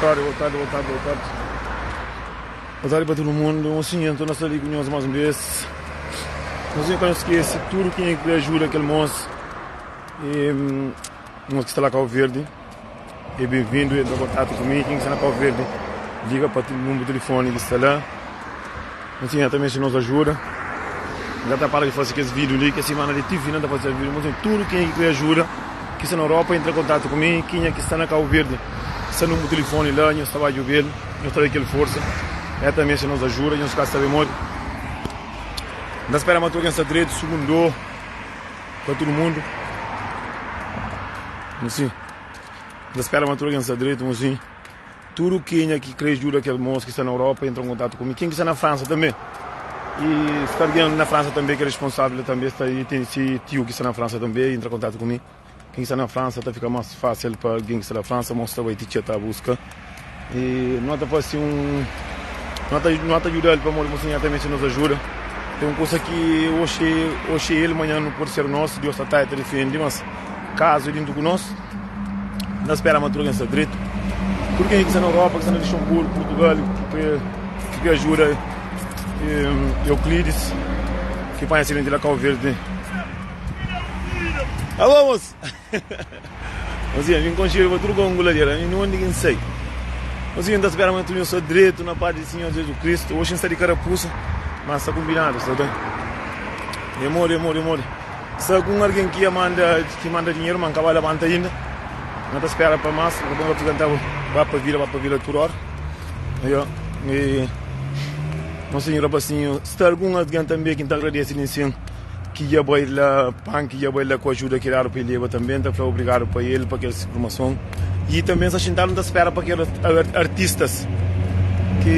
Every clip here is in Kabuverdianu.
Boa tarde, boa tarde, boa tarde, boa tarde. Boa tarde para todo mundo. Mocinha, estou na sala com nós mais uma vez. Mocinha, não esquece, tudo quem que ajuda aquele moço. E, moço que está lá Cabo Verde. É bem-vindo, entra em contato comigo. Quem está na Cabo Verde, liga para o número de telefone que está lá. Mocinha também se nos ajuda. Já tá para de fazer aqueles vídeos ali, que a semana de TV não tá fazendo vídeo. Mocinha, tudo quem que ajuda, que está na Europa, entra em contato comigo. Quem é que está na Cabo Verde, está no número de telefone lá, nós está a ver, nós está aquele força. É também se nos ajuda, nós cá sabe muito. Não espera mais alguém está direito, segundo para todo mundo. Mocinha, não espera mais alguém está direito, mocinha. Tudo kenha ki kre djuda kel mos ki sta na Europa entra en kontatu ku mi. Ken ki sta na Fransa tanbe. I sta algen na Fransa tanbe ki é responsavel tanbe sta i ten si tiu ki sta na Fransa tanbe entra kontatu ku mi. Ken ki sta na Fransa ta fika mas fasil pa algen ki sta na Fransa mos ta bai ti txeu ta buska. I no ta fasi un no ta no ta djudal pamodi mosinha ta meste nos ajuda. Ten un kusa ki oxi oxi el manhan no pode ser nos. Dios ta ta difende mas kazu é dintu ku nos. N ta spera ma tudu algen sta dretu. Tudu kenha ki sta na Europa, ki sta na Luxemburgo, Purtugal, ki kre ajuda Euclides, ki panha asidenti la Kau Verdi. Alô, moço! Mocinha, mi N konxe pa tudu kongu la dera, mi nunde ki N sai. Mocinha, N ta spera ma tudu nhos sta dretu na paz di Sinhor Jezu Kristu. Oxi N sta di karapusa, ma sta konbinadu, sta ben. Demora, demora, demora. Sta algun algen ki manda ki manda dinheru ma N ka ba labanta inda. N ta spera pa mas, N ka fika ta ba pa vila, ba pa vila tudu ora. Yo, e Monsenhor rapasinhu, sta algun algen tanbe ki N ta agradese li nsin ki dja bai la pan ki dja bai la ku ajuda ki dadu pa el leba tanbe N ta fla obrigadu pa el pa kel formason. I tanbe N sta xintadu N ta spera pa kel artistas ki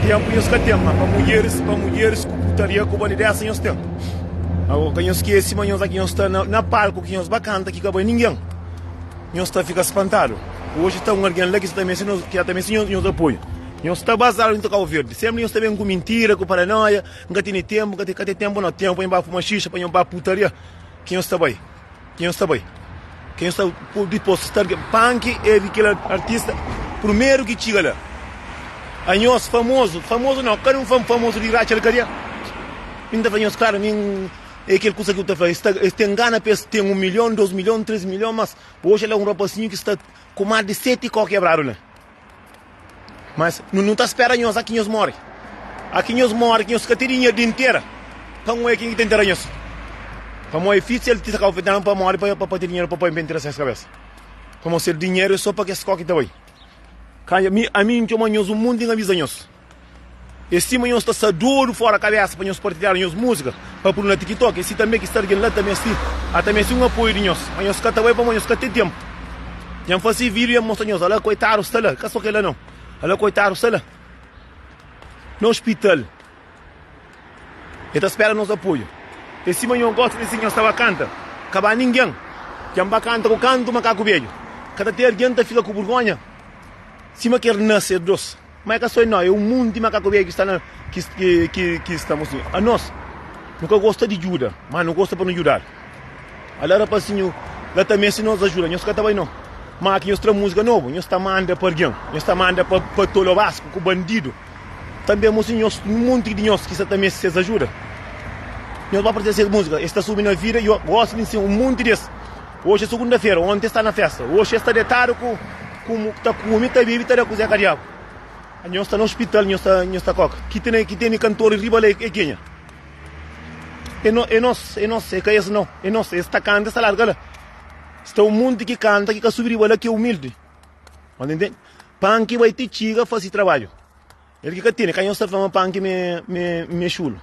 tenpu nhos ka ten ma pa mudjeris pa mudjeris ku putaria ku balidesa nhos ten. Ago ka nhos skese ma nhos aki nhos sta na palku ki nhos ba kanta ki ka bai ningen. Nhos ta fika spantadu. Oji sta un algen la ki sta ta meste ki ta meste nhos apoiu. Nhos sta bazadu inta Kau Verdi. Sempri nhos ta ben ku mintira, ku paranoia, N ka tene tenpu, N ka ten tenpu nau. Tenpu pa nhos ba fuma xixa, pa nhos ba putaria ki nhos ta bai. Ki nhos ta bai. Ki nhos ta dipos sta algen. Panki é di kel artista prumeru ki txiga la. Anhos famozu, famozu nau, kada un famozu di ratxa di kadia. Mi N ta fla nhos klaru, mi N é kel kusa ki bu ta fla, es ta es ten gana pa es ten un milhon, dos milhon, tres milhon, mas oji la un rapasinhu ki sta ku más di seti kó kebradu la. Mas nu nu ta spera nhos aki nhos móre, aki nhos móre ki nhos ka ten dinheru di intera, pa N oja ken ki ta intera nhos. Pamodi é físil ti ta kaba fetanu pa móre pa pa ten dinheru pa pa intera ses kabesa. Pamodi ser dinheru é so pa kes kó ki ta bai. Kanja mi ami N txoma nhos un monti N avisa nhos. É sima nhos ta sta dodu fora kabesa pa nhos partilhadu nhos musika pa puru na tiktok é si tanbe ki sta algen la ta mesti a ta mesti un apoiu di nhos ma nhos ka ta bai pamodi nhos ka ten tempu dja N fasi video dja N mostra nhos ala koitadu sta la ka so kela nau ala koitadu sta la na ospital e ta spera nos apoiu é sima nhos gosta di si nhos ta ba kanta ka ba ningen dja N ba kanta ku kantu makaku bedju ka ta ten algen ta fika ku burgonha sima kel nase dos. Ma é ka só no, é un munti makaku bedju ki sta na ki ki ki sta mosinhu. Anos nu ka gosta di djuda, ma nu gosta pa nu djudadu. Ala rapasinhu la ta meste nos ajuda, nhos ka ta bai no. Ma ki nhos tra musika nobu, nhos ta manda pa algen, nhos ta manda pa pa tolobasku ku bandidu. Tanbe mosinhu nhos un munti di nhos ki sta ta meste ses ajuda. Nhos ba partilha ses musika, es ta subi na vida i gosi di un munti des. Oji é sugunda-fera, onti es sta na festa, oxi es sta detadu ku ku ta kume, ta bebe, ta da kuzé ka diabu. Nhos sta na ospital, nhos sta nhos sta koka. Ki tene ki tene kantor riba la é kenha? É no é nos, é nos, é ka es nau, é nos. Es ta kanta, es ta larga la. Sta un munti ki kanta ki ka subi riba la ki é umildi. Nhos ta intende? Panki bai ti txiga fasi trabadju. El ki ka tene, ka nhos ta fla ma panki me me me xulu.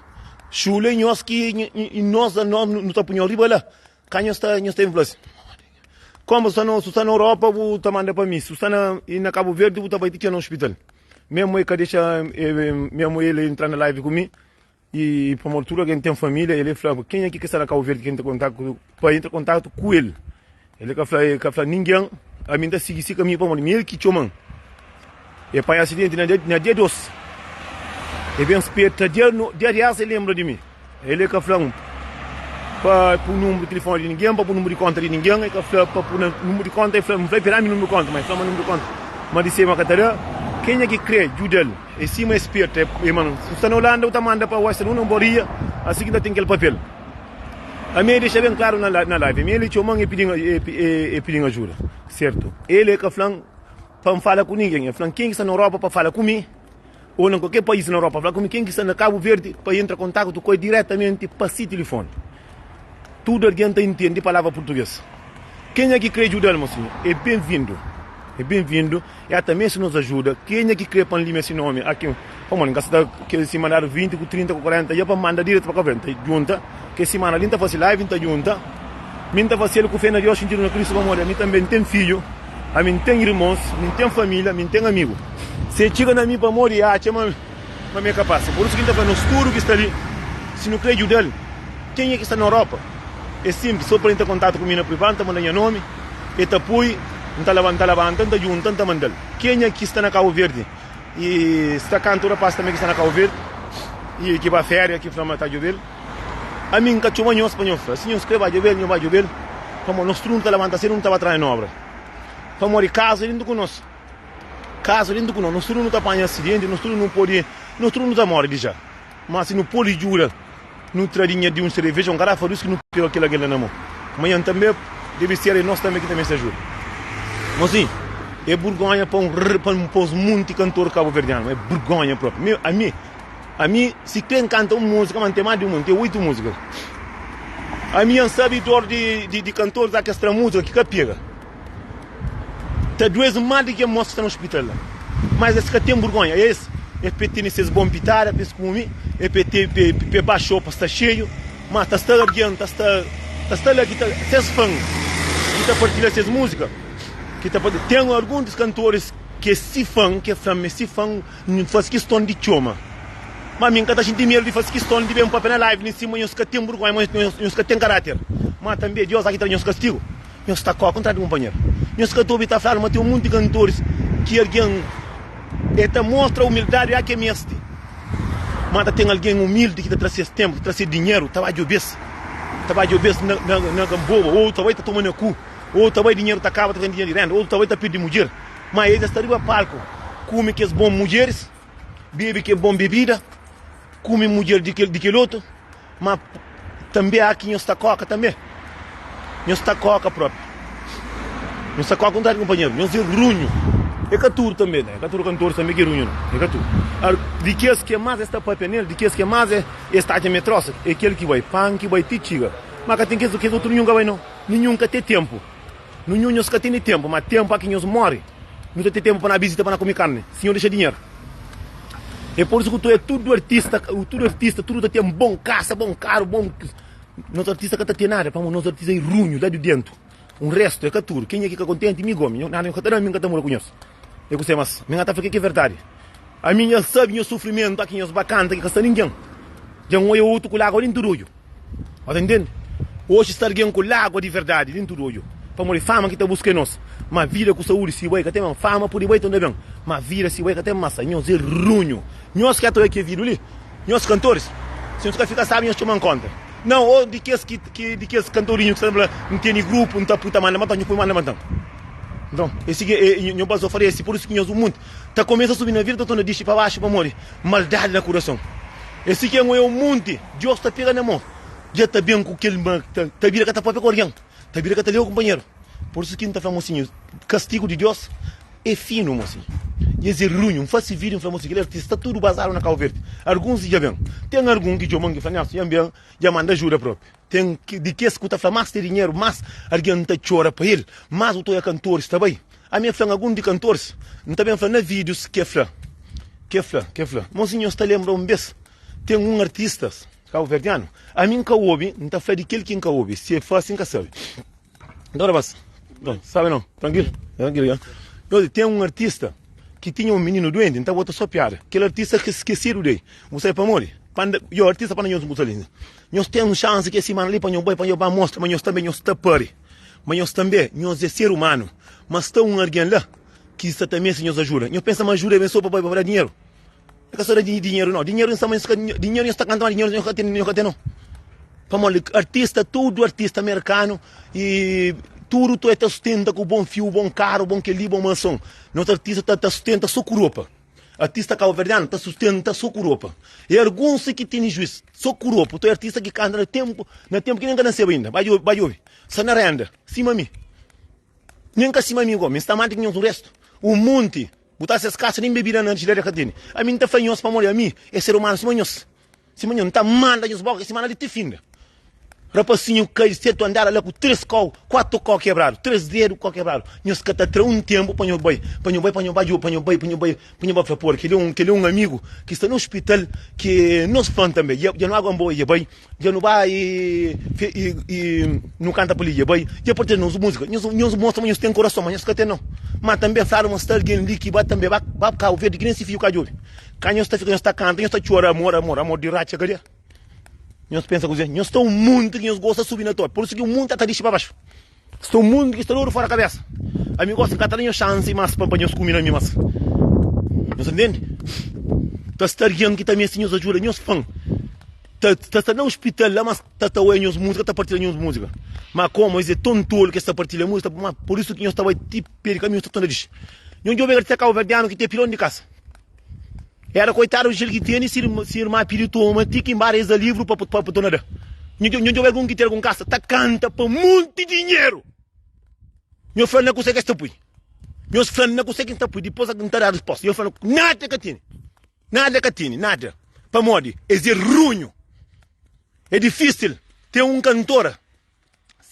Xulu é nhos ki nos nu ta pui nhos riba la. Ka nhos ta nhos ta infla si. Como sta no, su sta na Europa bu ta manda pa mi, su sta na na Cabo Verde bu ta bai ti txeu na hospital. Mesmo e ka dexa mesmo ele entra na live ku mi e pamodi tudo alguém tem família, ele fla kenha ki ka sta na Cabo Verde ki entra contato pa entra contato ku el. Ele ka fla, ele ka fla ninguém, ami nta sigui si caminho pamodi mi el ki txoman. E panha acidente na dia, na dia 2. E ben speta dia, no, dia 10 e lembra di mi. Ele ka fla-m pa pu número di telefone di ninguém, pa pu número di conta di ninguém, e ka fla pa pu número di conta, e fla, N fla, e peda mi número di conta, ma e fla ma número di conta. Ma di sema ka ta da. Kenha ki kre djuda-l é sima es perta e man. Si bu sta na Holanda bu ta manda pa Western Union boria asi ki N ta ten kel papel. Ami e dexa ben klaru na live ami el e txoman e pidin e pidin ajuda sertu. El e ka flan pa N fala ku ningen e flan ken ki sta na Europa pa fala ku mi ou na kualker pais na Europa fala ku mi ken ki sta na Kabu Verdi pa entra kontaktu ku el diretamenti pa si tilifoni. Tudu algen ta intende palavra purtuges. Kenha ki kre djuda-l, mosinhu, é ben-vindu. É ben-vindu. E ata meste nos ajuda. Kenha ki kre pa N limia si nomi aki? Pamodi N ka sta kel si mandadu 20 ku 30 ku 40 dja pa N manda diretu pa Kabu Verdi. N ta djunta. Kes simana li N ta fase live, N ta djunta. Mi N ta fase-l ku fe na Deus, xintidu na Kristu, pamodi ami tanbe N ten fidju, ami N ten irmons, mi N ten família, mi N ten amigu. Si e txiga na mi pamodi e atxa ma. Ma mi é kapás. É pur isu ki N ta fla nos tudu ki sta li, si nu krê djuda-l, kenha ki sta na Europa, é sinplis, sô pa el entra kontatu ku mi na privadu, N ta manda nha nómi, el ta poi, N ta labanta, labanta, N ta djunta, N ta manda-l. Kenha ki sta na Kabu Verdi i sta kantu rapás tanbê ki sta na Kabu Verdi i ki ba féria ki fla ma ta djobe-l, ami N ka txoma nhos pa nhos fla. Si nhos krê ba djobe-l, nhos ba djobe-l, pamodi nos tudu nu ta labanta sédu, nu ta ba traha na óbra, pamodi kaza é dentu ku nos. Kazu dentu ku nos, nos tudu nu ta panha asidenti, nos tudu nu pode, nos tudu nu ta more dija. Ma si nu pode djuda, nu tra dinheru di un sereveja, un garafa di uski, nu pega kel algen la na mo. Manhan tanbe debe ser e nos tanbe ki ta meste ajuda. Mosinhu, é burgonha pa un pa un pa uns munti kantor kabuverdianu, é burgonha propi. Mi, ami, Ami si kre nkanta un musika ma nten mas di un nten 8 musika ami nha nsabi dor di di kantoris a kes tra musika ki ka pega ta dues mas di ke mos ki sta na ospital la mas es ka ten burgonha es es pe tene ses bon pitada pa es kume e pe te pe ba xou pa sta xeiu mas ta sta algen ta sta ta sta la ki ta ses fan ki ta partilha ses musika ki ta ten alguns dis kantoris ke si fan ke fla ma e si fan N fase kiston di txoma. Ma mi N ka ta xinti medu di fase kiston di ben papia na live li sima nhos ka ten burgonha, ma nhos ka ten karater. Ma tanbe Dios aki tra nhos kastigu. Nhos ta koka kontra di kunpanheru. Nhos ka ta obi ta fladu ma ten un monti kantoris ki algen e ta mostra umildadi a ke meste. Ma ta ten algen umildi ki ta tra ses tenpu, ta tra se dinheru, ta ba djobe-s, ta ba djobe-s na na Gamboa, ou ta bai ta toma na ku, ou ta bai dinheru ta kaba ta ten dinheru di renda, ou ta bai ta pirdi mudjer. Ma es sta riba palku, kume kes bon mudjeris, bebe ke bon bebida, kume mudjer di kel di kel otu, ma tanbe a ki nhos ta koka tanbe. Nhos ta koka propi. Nhos ta koka un trás di kunpanheru. Nhos é runhu. É ka tudu tanbe, né? É ka tudu kantoris tanbe ki é runhu, não. É ka tudu. Ar, di kes ke mas es ta papia nel, di kes ke mas es es ta atxa me trosa, é kel ki bai pan ki bai ti txiga. Ma ka ten kes kes otu ninhun ka bai, não. Ninhun ka ten tenpu. Nunhun nhos ka tene tenpu, ma tenpu a ki nhos more, nu ta ten tenpu pa na bizita pa na kume karni. Sinhor dexa dinheru. É por isu ku tu é tudu artista, tudu artista, tudu ta ten bon kasa, bon karu, bon. Nos artista ka ta ten nada, pamodi nos artista é runhu la di dentu. Un restu é ka tudu. Kenha ki ka kontenti, mi gomi. Nada nhos ka ta da, mi N ka ta muda ku nhos. É kuse mas mi N ka ta fla ke ki é verdadi. Ami nha sabe nhos sufrimentu, a ki nhos ba kanta ki ka sta ningen. Dja N oia otu ku lagua dentu di odju. Bo ta intende? Oxi sta algen ku lágua di verdadi dentu di odju, pamodi fama ki ta buska é nos. Ma vida ku saúdi si bai ka ten ma fama pudi bai ta ben, ma vida si bai ka ten masa. Nhos é runhu. Nhos ki ata oia ke vidu li, nhos kantoris, si nhos ka fika sabi nhos txoma-m konta. Nau, ô di kes ki ki di kes kantorinhu ki sta fla, N tene grupu, N ta pui ta manda mata-m, nho pui manda mata-m. Nton, é si ki é nho ba oferese, pur isu ki nhos un munti ta kumesa subi na vida ta torna dixi pa baxu pamodi maldadi na kurason. É si ki é un munti. Dios ta pega na mo, dja ta ben ku kel ma ta bira ka ta papia ku algen, ta bira ka ta leba kunpanheru. Pur isu ki N ta fla mosinhu, kastigu di Dios é finu, mosinhu. I es é runhu. N fase vídiu, N fla mosinhu, kel artista sta tudu bazadu na Kabu Verdi. Alguns dja ben. Ten algun ki txoma-m ki fla, Nelson, dja N ben, dja manda ajuda propi. Ten di kes ku ta fla más ten dinheru, más algen ta txora pa el, más bu ta oja kantoris ta bai. Ami N fla-m algun di kantoris, N ta ben fla na vídius ke fla, ke fla, ke fla. Mosinhu, nhos ta lenbra un bes Ten un artistas kabuverdianu, ami N ka obi, N ta fla di kel ki N ka obi, si e fasi N ka sabi. Nton rapaz, nton, sabi nau, trankilu, trankilu ya. Nton, ten un artista ki tinha un mininu duenti, N ta bota so piada. Kel artista ki skesidu dei, bu sabi pamodi? Pa nda, yo, artista pa nda nhos un kusa li. Nhos ten un xansi ki es simana li pa nhos bai, pa nhos ba mostra ma nhos tanbe nhos ta pari, ma nhos tanbe nhos é ser umanu, ma sta un algen la ki sta ta meste nhos ajuda. Nhos pensa ma ajuda é ben so pa bai pa da dinheru? É ka só da dinheru não. Dinheru nsa mas dinheru nhos ta kanta mas dinheru nhos ka ten nhos ka ten não. Pamodi artista tudu artista merkanu e. Tudu tu é ta sustenta ku bon fiu, bon karu, bon kel-li, bon manson. Nos artista ta ta sustenta so ku ropa. Artista kabuverdianu ta sustenta so ku ropa. E alguns ki tene juis, so ku ropa. Tu é artista ki kanta na tenpu, na tenpu ki nen ka naseba inda. Bai djobe, bai djobe. Sta na renda, sima mi. Nen ka sima mi go, mi sta más di ki nhos un restu. Un monti, bu ta ses kasa nen bebida na jilera ka tene. Ami N ta fla nhos pamodi ami é ser umanu sima nhos. Sima nhos, N ta manda nhos boka ki simana li ti finda. Rapasinhu kai di setu andar la ku 3 kau, 4 kau kebradu, 3 dedu kau kebradu. Nhos ka ta tra un tenpu pa nhos bai, pa nhos bai, pa nhos bai djobe, pa nhos bai, pa nhos bai, pa nhos bai fla, Pô, kel-li é un, kel-li é un amigu ki sta na ospital ki é nos fan tanbe. Dja, dja nu agu anboa, dja bai, dja nu bai i, i, i nu kanta pa li, dja bai, dja partilha nos múzika. Nhos, nhos mostra ma nhos ten korason, ma nhos ka ten nau. Ma tanbe fladu ma sta algen li ki ba tanbe ba, ba Kabu Verdi ki nen si fidju ka djobe. Ka nhos ta fika nhos ta kanta, nhos ta txora amor, amor, amor di ratxa kadê? Nhos pensa kuzê? Nhos sta un monti ki nhos gosta subi na topi, pur isu ki un monti ta dixi pa baxu. Sta un monti ki sta dodu fora kabesa. Ami gosi N ka ta da nhos xansi mas pa nhos kume na mi mas. Nhos ta ntende? Ta sta algen ki ta meste nhos ajuda, nhos fan. Ta ta sta na ospital la mas ta ta oia nhos múzika, ta partilha nhos múzika. Ma komu es é ton tolu ki es ta partilha múzika, ma pur isu ki nhos ta bai ti perde kaminhu, ta torna dixi. Nhos djobe artista kabuverdianu ki ten pilon di kasa. Era koitadu di kel ki tene si irma pidi toma ti ki nba reza livru pa pa torna da. Nho djobe algun ki ten algun kasa ta kanta pa monti dinheru. Nho fla na kuse ki es ta pui. Nho fla na kuse ki N ta pui dipos N ta da risposta. Nho fla nada ka tene. Nada ka tene, nada. Pamodi es é runhu. É difisil ten un kantora.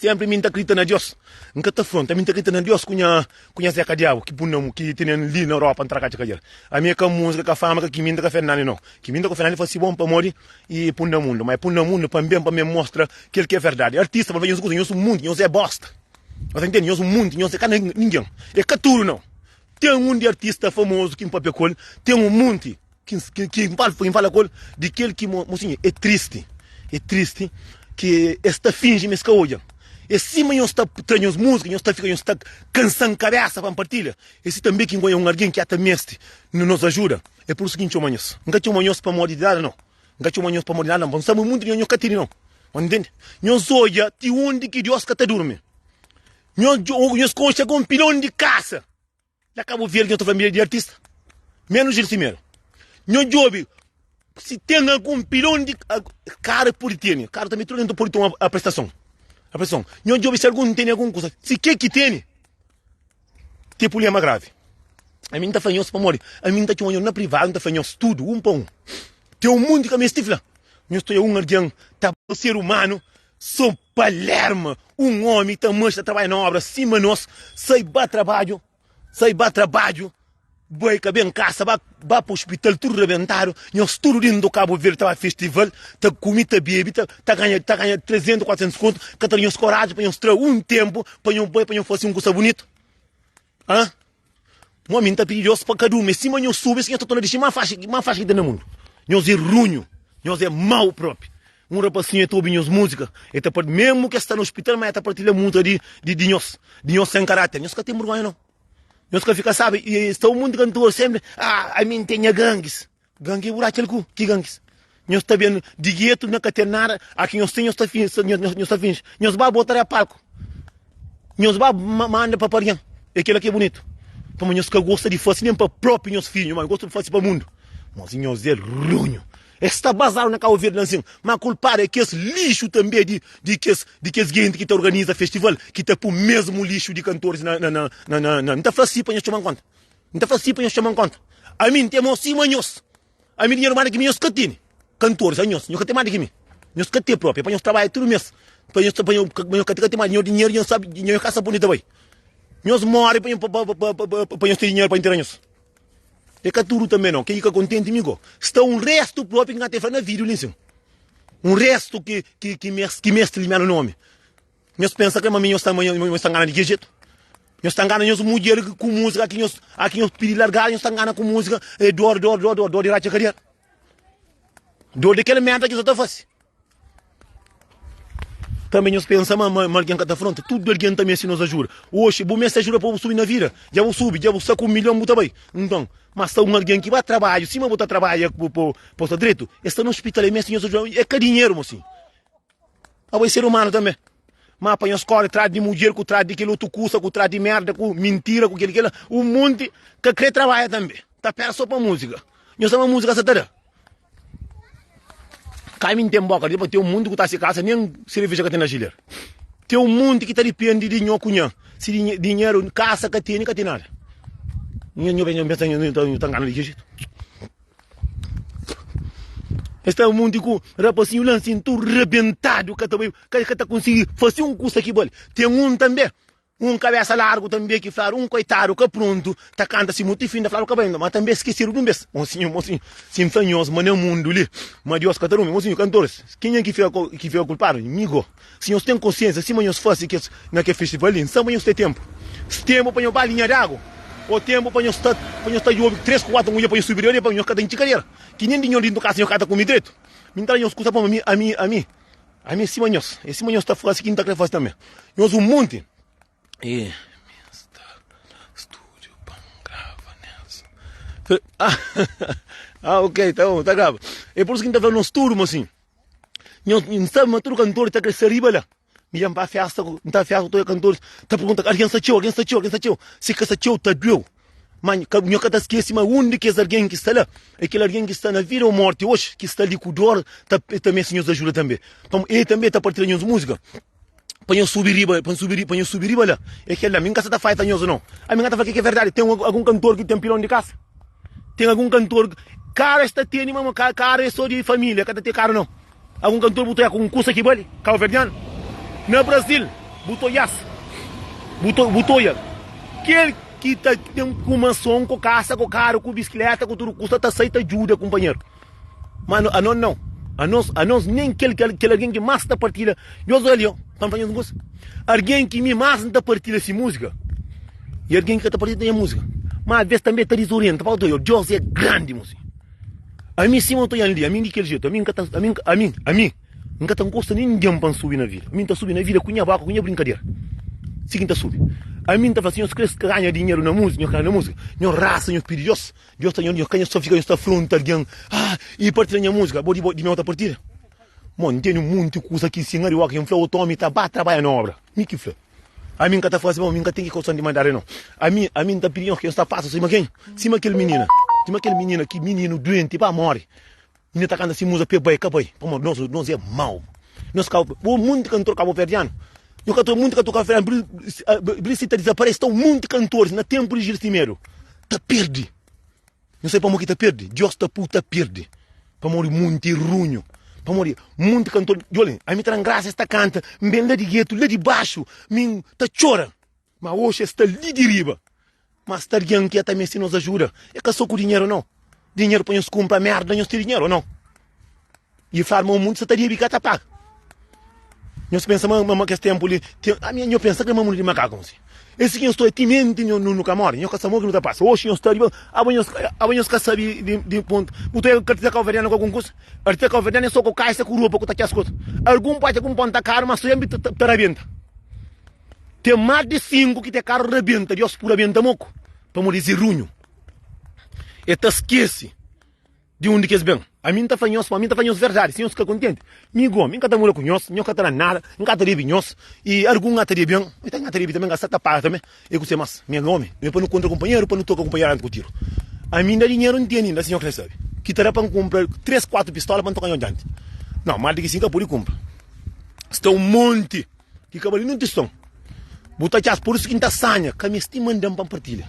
Sempri mi N ta krita na Dios, N ka ta fronta, mi N ta krita na Dios ku nha ku nha Zeca Diabu ki pun na ki tenen li na Europa N tra katxa kadjel. Ami é ka musika, ka fama, ka kiminta, ka Fernandi no. Kiminta ku Fernandi fasi bon pamodi i pun na mundu, ma i pun na mundu pa N ben pa mi mostra kel ki é verdadi. Artista pa fla nhos kuza, nhos un munti, nhos é bosta. Nhos ta ntende? Nhos un munti, nhos é ka ningen. É ka tudu no. Ten un di artista famozu ki N papia ku el, ten un munti. Ki ki N fala ku el di kel ki mosinhu é tristi, é tristi ki es ta finji ma es ka odja. É sima nhos ta tra nhos múzika, nhos ta fika nhos ta kansa-m kabésa pa N partilha. É si tanbê ki N konhe un algen ki ata meste nos ajuda. É pur isu ki N txoma nhos. N ka txoma nhos pamodi di nada, nau. N ka txoma nhos pamodi nada, nau. N sabe ma munti di nhos, nhos ka tene, nau. Nhos ntende? Nhos odja ti undi ki Deus ka ta durmi. Nhos nhos konxe algun pilon di kasa. Na Cabo Verde nho ta família di artista menos Gil Simeiro. Nho djobe si ten algun pilon di kara pode tene. Kara tanbe tudu algen pode toma a prestason. A prestason. Nho djobe si algun tene algun kusa. Si ke ki tene, te pulema gravi. Ami N ta fla nhos pamodi ami N ta txoma nho na privadu, N ta fla nhos tudu un pa un. Ten un munti ka meste fla. Nhos ta oia un algen ta ser umanu so Palerma, un omi ta manxa ta trabadja na obra sima nos, sai ba trabadju, sai ba trabadju, bai ka ben kasa, ba ba pa ospital tudu rabentadu, nhos tudu dintu Kabu Verdi ta ba festival, ta kumi, ta bebi, ta ta ganha ta ganha 300, 400 kontu, ka ta da nhos koraji pa nhos tra un tenpu pa nhos bai pa nhos fasi un kusa bunitu? Hã? Mo mi N ta pidi Deus pa ka durmi sima nhos subi si nhos ta torna dixi má faxi má faxi ki ten na mundu. Nhos é runhu, nhos é mau propi. Un rapasinhu el ta obi nhos múzika, el ta parti mesmu ki el sta na ospital ma el ta partilha múzika di di di nhos, di nhos sen karáter. Nhos ka ten burgonha nau. Nhos ka fika sabi i sta un monti kantor senpri, ah ami N ten nha gangis. Gangi bu ratxa-l ku ki gangis? Nhos ta ben di getu na ka ten nada, a ki nhos ten nhos ta finji, nhos ta finji. Nhos ba bota da palku. Nhos ba manda pa parian. É kela ki é bunitu. Pamodi nhos ka gosta di fasi nen pa propi nhos fidju, ma nhos gosta di fasi pa mundu. Mas nhos é runhu. Es sta bazadu na Kabu Verdi la nsin, ma kulpadu é kes lixu tanbe di di kes di kes genti ki ta organiza festival, ki ta pu mesmu lixu di kantoris na na na na na. N ta fla si pa nhos txoma-m konta. N ta fla si pa nhos txoma-m konta. Ami N ten mau sima nhos. Ami dinheru más di ki mi nhos ka tene. Kantoris, anhos, nhos ka ten más di ki mi. Nhos ka ten propi. É pa nhos trabadja tudu mês. Pa nhos, pa nhos, pa nhos ka ten más. Nhos dinheru, nhos sabe, nhos ka sabe pa undi ta bai. Nhos móre pa, pa, pa, pa, pa, pa nhos ten dinheru pa intera nhos. É ka tudu tanbe nau. Ken ki ka kontenti mi go. Sta un restu propi ki N ka ten fla na vídiu li nsin. Un restu ki, ki, ki meste, ki meste limia no nomi. Nhos pensa ke ma mi nhos ta nhos ta ngana di ki jetu? Nhos ta ngana nhos mudjer ku musika ki nhos a ki nhos pidi largada nhos ta ngana ku musika e dor dor dor dor dor di ratxa kadera. Dor di kel merda ki nhos ta fasi. Tanbe nhos pensa ma ma algen ka ta fronta. Tudu algen ta meste nos ajuda. Oxi bu meste ajuda pa bu subi na vida. Dja bu subi, dja bu sta ku un milhon bu ta bai. Nton, ma sta un algen ki ba trabadju sima bu ta trabadja pa bu sta dretu, el sta na ospital el meste nhos ajuda. É ka dinheru mosinhu. Abo é ser umanu tanbe. Ma pa nhos kóre tras di mudjer ku tras di kel otu kusa, ku tras di mérda, ku mintira, ku kel kel-la. Un monti ka krê trabadja tanbê. Ta pera sô pa múzika. Nhos ama múzika sa ta da. Ka mi N ten bóka di pa ten un monti ku ta se kasa nen sereveja ka ten na jilera. Ten un monti ki ta dipende di nho ku nha. Si dinheru kasa ka tene, ka ten nada. Nho nho nho pensa nho ta ngana di ki jetu? Es ta un monti ku rapasinhu la nsin tudu rebentadu ka ta bai ka ta konsigi fase un kusa ki bali. Ten un tanbe Un kabesa largu tanbe ki fladu un koitadu ka prontu ta kanta si mutu fin ta fladu ka bai ma tanbe skesedu dun bes mosinhu mosinhu si N fla nhos ma na mundu li ma Dios ka ta durmi mosinhu kantoris kenha ki fika ki fika kulpadu mi go si nhos ten konsiensia sima nhos fasi kes na kel festival li N sa ma nhos ten tenpu tenpu pa nhos ba linha d'agu o tenpu pa nhos ta pa nhos ta djobi 3 ku 4 mudjer pa nhos subi riba pa nhos ka ta intxi kadera ki nen di nhos dintu kasa nhos ka ta kume dretu mi N ta da nhos kusa pamo ami ami ami Ami é sima nhos, é sima nhos ta fase ki N ta kre fase tanbe. Nhos un monti. E mi sta studio pa N grava Nelson. Ah, ok, ta bon, ta grava. É por isu ki N ta fla nos tudu, mosinhu. Nhos, N sabe ma tudu kantor ta kre sta riba la. Mi dja N ba festa, N ta festa ku tudu kantoris, ta pergunta, algen sta txeu, algen sta txeu, algen sta txeu. Si ka sta txeu, ta dueu. Má nho ka ta skese ma un di kes algen ki sta la é kel algen ki sta na vida ô mórti oji, ki sta li ku dór, ta ta meste nhos ajuda tanbê. Pamodi el tanbê ta partilha nhos múzika pa nhos subi riba, pa subi pa nhos subi riba la. É kel la. Mi N ka sta ta faita nhos nau. Ami N ka ta fla ke ki é verdadi. Ten algun kantor ki ten pilon di kasa? Ten algun kantor karu es ta tene, ma karu é sô di família, ka ta ten karu nau. Algun kantor bu ta oia ku un kusa ki bali kauverdianu? Na Brasil bu ta oias, bu ta bu ta oia kel ki ta ten ku mason, ku kasa, ku karu, ku bisikleta, ku tudu kusa ta sai ta djuda kunpanheru. Ma anos nau, anos anos nen kel kel algen ki mas ta partilha Nhos oia li o, pa N fla nhos un kusa, algen ki mi mas N ta partilha si musika i algen ki ka ta partilha nha musika. Ma aves tanbe ta dizorienta pa otu oia, Deus é grandi mosi. Ami sima N ta oian li, ami di kel jetu, ami N ka ta, ami, ami, ami N ka ta nkosta ningen pa N subi na vida. Ami N ta subi na vida ku nha boka, ku nha brinkadera. Si ki N ta subi. Ami N ta fla si nhos kre ganha dinheru na musika, nhos ganha na musika, nhos rasa, nhos pidi Dios, Dios ta nhos ka nhos ta fika nhos ta afronta algen, ah, i partilha nha musika, bo di bo di meu ta partilha? Mo, N tene un monti kusa ki sin ari oki N fla otu omi ta ba trabadja na obra. Mi ki fla. Ami N ka ta fase ma mi N ka ten ki kausan di mandada no. Ami, ami N ta pidi nhos ki nhos ta pasa sima ken? Sima kel minina, sima kel minina ki mininu duenti pa mori. Inda ta kanta si muza pe bai ka bai. Pamodi nos, nos é mau. Nos ka, bo munti kantor kabuverdianu. Nho ka ta munti kantor kabuverdianu, bri si ta dizaparese, ta munti kantoris na tenpu di Gil Semedo ta perdi. Nhu sabe pamodi ki ta perde? Dios ta pui ta perde pamodi munti runhu, pamodi munti kantor. Djoli, ami ta dan grasa es ta kanta, N ben la di getu, la di baxu, mi N ta txora, ma oxi es sta li di riba. Ma sta algen ki ta meste nos ajuda, é ka so ku dinheru nau. Dinheru pa nhos kunpra merda, nhos ten dinheru nau? I fladu ma mundu sa ta debe i ka ta paga. Nhos pensa ma ma kes tenpu li ten ami nho pensa ki ma mundu di makaku nsi. Esi ki nhos sta timenti nho nu ka mori, nho ka sa mo ki nu ta pasa. Oxi nhos sta riba, abo nhos abo nhos ka sabi di di pontu. Bu ta oja artista kauverdianu ku algun kusa? Artista kauverdianu é so ku kaisa ku ropa ku ta kes kusa. Algun pode ku un ponta karu ma sempri ta ta rabenta. Ten mas di 5 ki te karu rabenta, Dios pudi rabenta moku pamodi es é runhu. E ta skesi. Di undi ki es ben? Ami N ta fla nhos, ma ami N ta fla nhos verdadi, si nhos ka kontenti, mi go, mi N ka ta mura ku nhos, nhos ka ta da nada, N ka ta debe nhos, i algun N ta debe-m, mi ta N ta debe tanbe, N ka sa ta paga tanbe, e kuse mas, mi é omi, mi é pa nu kontra kunpanheru, pa nu toka kunpanheru anti ku tiru. Ami inda dinheru N tene inda, si nhos kre sabe, ki ta da pa N kunpra tres, kuatu pistola pa N toka nhos dianti. Nau, mas di ki si N ka pudi kunpra. Sta un monti. Ki ka bali nun tiston. Bu ta txas pur isu ki N ta sanha ka misti manda-m pa N partilha.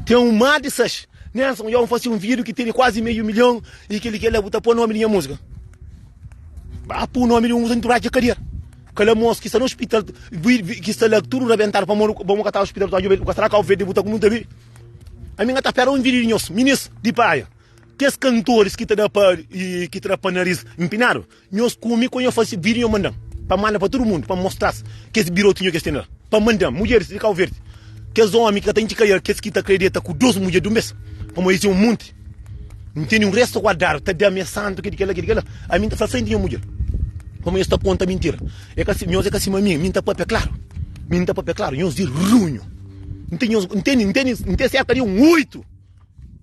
Ten un mar di sax. Nelson, dja N fase un vídiu ki tene kuazi meiu milhon i kel-li kel-la bu ta pô nomi di nha múzika. Ba pô nomi di un muza nturatxa kadera. Kala mos ki sta na ospital ki sta la tudu rabentadu pamodi bu ka ta ospital bu ta djobe bu ka sta na Kau Verdi bu ta ku bu ta bi. Ami N ka ta spera un vídiu di nhos minis di praia. Kes kantoris ki ta da pa ki ta da pa naris npinadu. Nhos kume ku nhos fase vídiu nhos manda-m pa manda pa tudu mundu pa mostra-s kes birotinhu ki es ten la pa manda-m mudjeris di Kau Verdi kes omi ki ka ta intxi kaial kes ki ta kre deta ku dos mudjer di un bes pamodi es é un munti N tene un restu guardadu ta da-m é santu ke di kela ke di kela ami N ta fla frenti nha mudjer pamodi nhos ta konta mintira é ka nhos é ka sima mi mi N ta papia klaru mi N ta papia klaru nhos di runhu N ten nhos N tene N tene N ten serka di un oitu.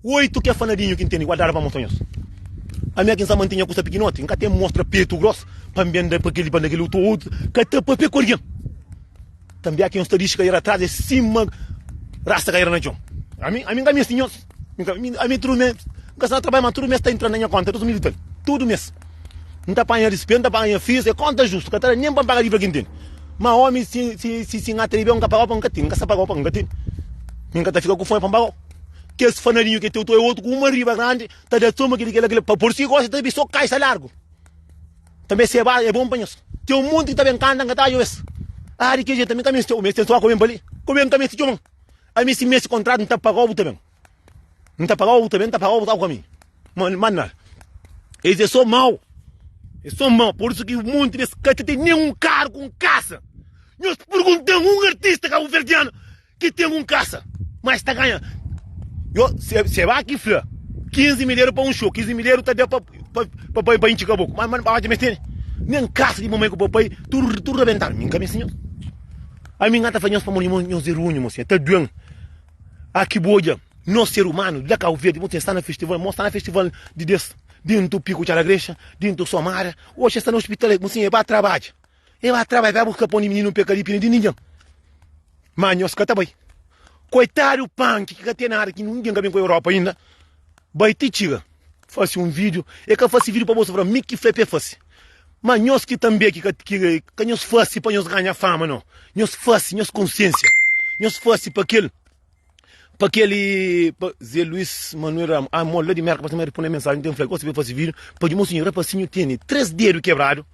8 ki é fanadinhu ki N tene guardadu pa mostra nhos. Ami aki N sa mantinha kusa pikinoti, N ka ten mostra petu gros pa N ben da pa kel-li pa N da kel otu, otu ka ta papia ku algen. Tanbe aki nhos ta dixi kaira atras é sima rasta kaira na txon. Ami, ami N ka meste nhos. N ka, ami tudu mes, N ka sta na trabadju ma tudu mes ta entra na nha konta 2000 i tal. Tudu mes. N ta panha dispensa, N ta panha fis, é konta justu, ka ta da nen pa N paga dívida ki N ten. Ma omi si, si, si, si N ata riba, N ka pagau pa N ka ten, N ka sta pagau pa N ka ten. Mi N ka ta fika ku fomi pa N pagau. Kes fanadinhu ke teu tu é otu ku uma riba grandi ta da soma kili kila kila pa por si gosi ta bi so kaisa largu. Tanbe se ba é bom pa nhos. Ten un monti ki ta ben kanta N ka ta odja es. Ah di ki jetu ami ka meste txeu, meste só ku ben pa li. Ku ben ka meste txoman. Ami si meste kontratu N ta pagau bu ta ben. N ta pagau bu ta ben, N ta pagau bu ta ku ami. Ma ma nada. Es é só mau. É só mau. Por isu ki monti des ka ta ten nen un karu ku un kasa. Nhos perguntan un artista kabuverdianu Ki ten un kasa, ma es ta ganha. Yo, se, se ba ki fla 15 mil euro pa un show, 15 mil euro ta da pa, pa, pa, pa, pa intxi kaboku. Ma, ma, pa mes tene. Nen kasa di mamai ku papai, tudu, tudu rabentadu. Mi nka meste nhos. Ami nga ta fla nhos pamodi nhos, nhos é runhu, mosinha. Ta duen. Aki bu odja, nos ser humanu, la Cabo Verde, mosinha, sta na festival, mos sta na festival di des, dintu Pico Txala Grexa, dintu Somada, oxi sta na hospital, mosinha, e ba trabadja. E ba trabadja, ba buska pon di mininu, peka di pina di ningen. Ma nhos ka ta bai. Koitadu panki ki ka ten nada ki ningen ka ben ku Europa inda. Bai ti txiga fasi un video. E ka fasi video pa bo fla mi ki fla pa e fasi. Ma nhos ki tanbe ki ka ki ka nhos fasi pa nhos ganha fama no. Nhos fasi nhos konsiensia. Nhos fasi pa kel pa kel pa Zé Luís Manuel Ramos. Ah mo la di Merka pa ma responde mensagem ten fla gosi pa fasi video pa di mosinho rapasinho tene 3 dedu kebradu.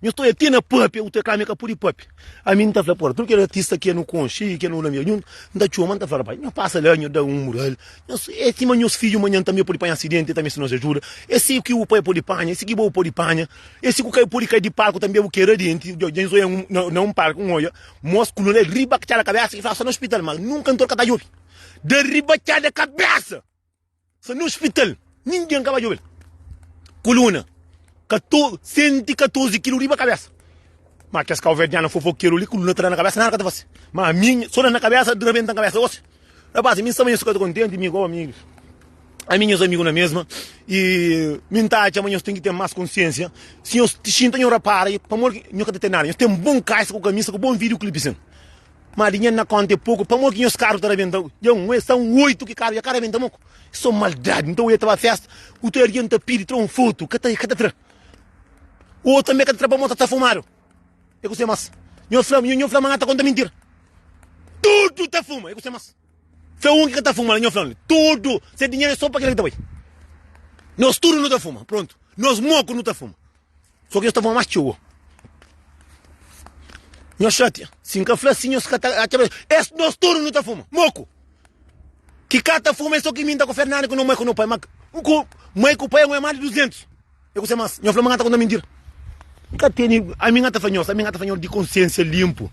Nhos ta oia ti na papia, u ta klama e ka pudi papia. Ami N ta fla, pora, tudu kel artista ki nu konxe i ki nu amiga djuntu, N ta txoma, N ta fla, rapaz, nhos pasa la, nhos da un mural, nhos é sima nhos fidju manhan tanbe pudi panha asidenti, tanbe si nos ajuda, é si ki bu pai pudi panha, é si ki bo pudi panha, é si ku kai pudi kai di palku tanbe bu kera denti, dja nhos oia na un palku, N oia mos ku luna riba txada kabesa ki fla sta na ospital, ma nunka ntor ka ta djobi, da riba txada kabesa! Sta na hospital, ningen ka ba djobe-l. Kuluna, 114 kilu riba kabesa. Ma kes kauverdianu fofokeru li, kuluna ta da na kabesa, nada ka ta fase. Ma ami, so da na kabesa, di rabenta kabesa gosi. Rapaz, mi sta ma nhos fika kontenti, mi igual amigus. Ami nhos amigu na mesma. I mi nta atxa ma nhos ten ki ten mas konsiensia. Si nhos xinta nhos rapara, pamodi ki nhos ka ta ten nada. Nhos ten bon kaisa ku kamisa, ku bon video clip sin. Ma dinheru na konta é poku, pamodi ki nhos karu ta rabenta? Dja un es são 8 ki karu dja ka rabenta moku. So maldadi. Nta oia ta ba festa, otu algen ta pidi tra un fotu, ka ta ka ta tra. Otu tanbe ka ta tra pamodi ta fumadu. É kuse mas? Nho fla, nho fla ma nha ta konta mintira. Tudu ta fuma, é kuse mas? Fla un ki ka ta fuma la, nho fla tudu, se dinheru é so pa kila ki ta bai. Nos tudu nu ta fuma, prontu. Nos moku nu ta fuma. Só ki nhos ta fuma más txeu. Nhos xatia. Si N ka fla si nhos ka ta atxa ma es nos tudu nu ta fuma. Moku. Ki ka ta fuma é só ki mi N ta ku Fernando ku no mai ku no pai. Ma ku mai ku pai é más di 200. É kuse más? Nhos fla ma N ta konta mintira. N ka tene ami N ka ta fla nhos, ami N ka ta fla nhos di konsiensia linpu.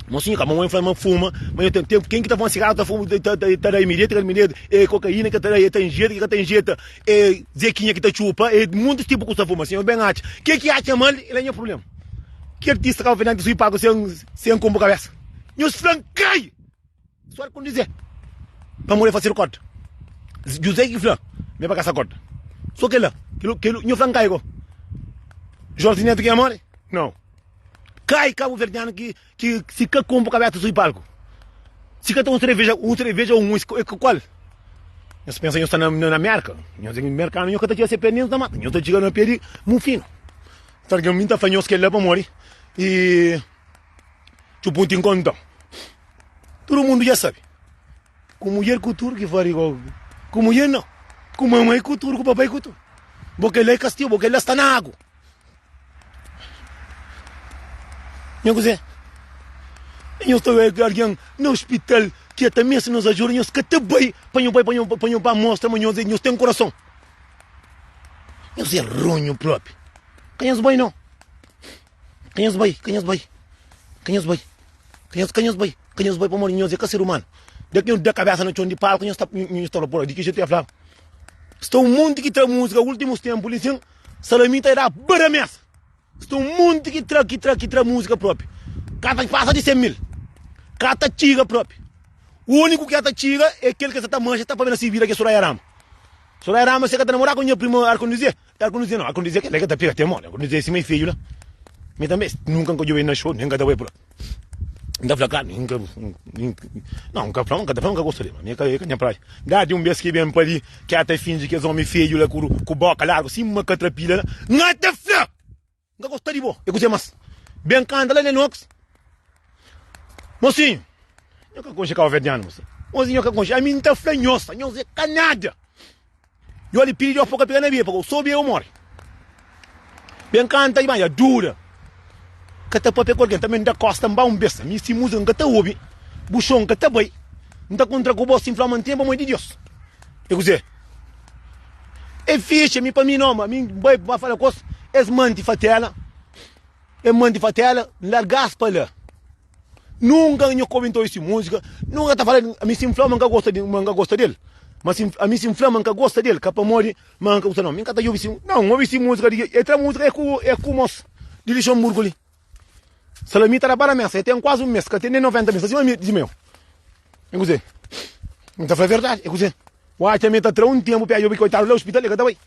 Mosinhu ka mamãe fla ma fuma, ma eu tenho tempo. Quem que tá fumando cigarro tá fuma, tá, tá, tá da imediato, tá imediato, é cocaína que tá da, é tá injeta, que tá injeta, é zequinha que tá chupa, é muitos tipos que tá fuma, assim, eu bem acho. Que que acha mal, ele é meu problema. Que artista que vai subir pago sem sem combo cabeça. Meus flancai. Só com dizer. Para morrer fazer corda. José que fla, me para casa corda. Só que lá, que que meu flancai go. Jorge Neto que amore? Não. Kai kabuverdianu ki ki si ka konpo kabesa sui palku. Si ka ta un sereveja, un sereveja ou un whisky, e kual? Nhos pensa nhos sta na na Merka? Nhos é merkanu, nhos ka ta txiga se pé nen ta mata. Nhos ta txiga na pé di mufinu. Sabe ki mi ta fla nhos kel-la pamodi e txupunti nkonta. Tudu mundu dja sabe. Ku mudjer ku tudu ki fari igual ku mudjer nau. Ku mamai ku tudu, ku papai ku tudu. Bo kel-la é kastigu, bo kel-la sta na agu. Nha kuzê? Nhos ta obi algen na ospital ki el ta meste nos ajuda, nhos ka ta bai pa nho bai pa nho pa nho ba mostra ma nhos é nhos ten kurason. Nhos é runhu propi. Ka nhos bai nau. Ka nhos bai, ka nhos bai. Ka nhos bai. Ka nhos ka nhos bai. Ka nhos bai pamodi nhos é ka ser umanu. Da ki nhos da kabesa na txon di palku nhos ta nhos ta fla pora di ki jetu e fla. Sta un monti ki tra musika ultimus tempu li sin. Salamin ta da bara mesa. Sta un monti ki tra, ki tra, ki tra múzika propi. Ka ta pasa di 100 mil. Ka ta txiga propi. Úniku ki ta txiga é kel ki sa ta manxa ta pabia na si vida ki é Soraya Rama. Soraya Ramos se ka ta namora ku nha primo Arcondizia. Arcondizia no, Arcondizia kel la ka ta pega te modi. Arcondizia é sima e fedju la. Mi tanbe nunka N ka djobe na xou, nen N ka ta bai por la. N ta fla klaru, N ka, no, N ka fla, N ka ta fla ma N ka gosta del, ma mi é ka, é ka nha praia. Dadi un bes ki ben pa li, ki a ta finji kes omi fedju la ku, ku boka largu sima katrapila la, N a ta fla! N ka gosta di bo. E kuzê más? Ben kanta la Lenox. Mosinhu, nho ka konxe kauverdianu, mosinhu. Mosinhu, nho ka konxe. Ami N ta fla nhos, nhos é ka nada. Yo li pidi Deus pa ka pega na bia, pa so bia eu more. Ben kanta di banja dura. Ka ta papia ku algen, ta ben da kosta N ba un bes. Mi si múzika N ka ta obi, bu xon N ka ta bai. N ta kontra ku bo si N fla ma N ten pa mãe di Deus. É kuzê? É fixe, mi pa mi não, mi bai pa fala kos, es manti fatela, es manti fatela, N largas pa la. Nunka nho ka obi nta obi si múzika, nunka ta fala, ami si N fla ma N ka gosta di, ma N ka gosta del, ma si, ami si N fla ma N ka gosta del, ka pamodi ma N ka gosta não, mi N ka ta obi si, não, N obi si múzika di, e tra múzika é ku, é ku mos di Luxemburgo li. Salamita da para mesa, e ten kuazi un mes, ka ten nen 90 mes, sima mi di meu. É kuzê? N ta fla verdadi, é kuzê? O atxa mi ta tra un tenpu pa obi koitadu la ospital, e ka ta bai.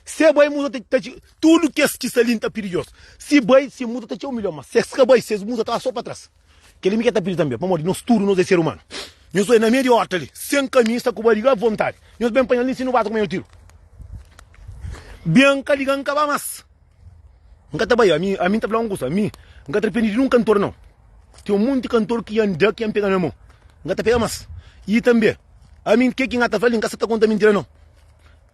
Se bai musa ta ta tudu kes ki sta li N ta pidi Dios. Si bai, se musa ta txeu milhor, ma se es ka bai, ses musa ta ba so pa tras. Kel-li mi ke ta pidi tanbe, pamodi nos tudu nos é ser umanu. Nhos oi na meiu di orta li, sen kamisa, ku bariga avontadi. Nhos ben panha-l li si nu bata ku meio tiru. Ben ka liga N ka ba mas. N ka ta bai, ami, ami N ta fla un kusa, ami N ka ta arrependi di nun kantor nau. Ten un monti kantor ki N da, ki N pega na mon, N ka ta pega mas. I tanbe, ami ke ki N ka ta fla li, N ka sa ta konta mintira nau.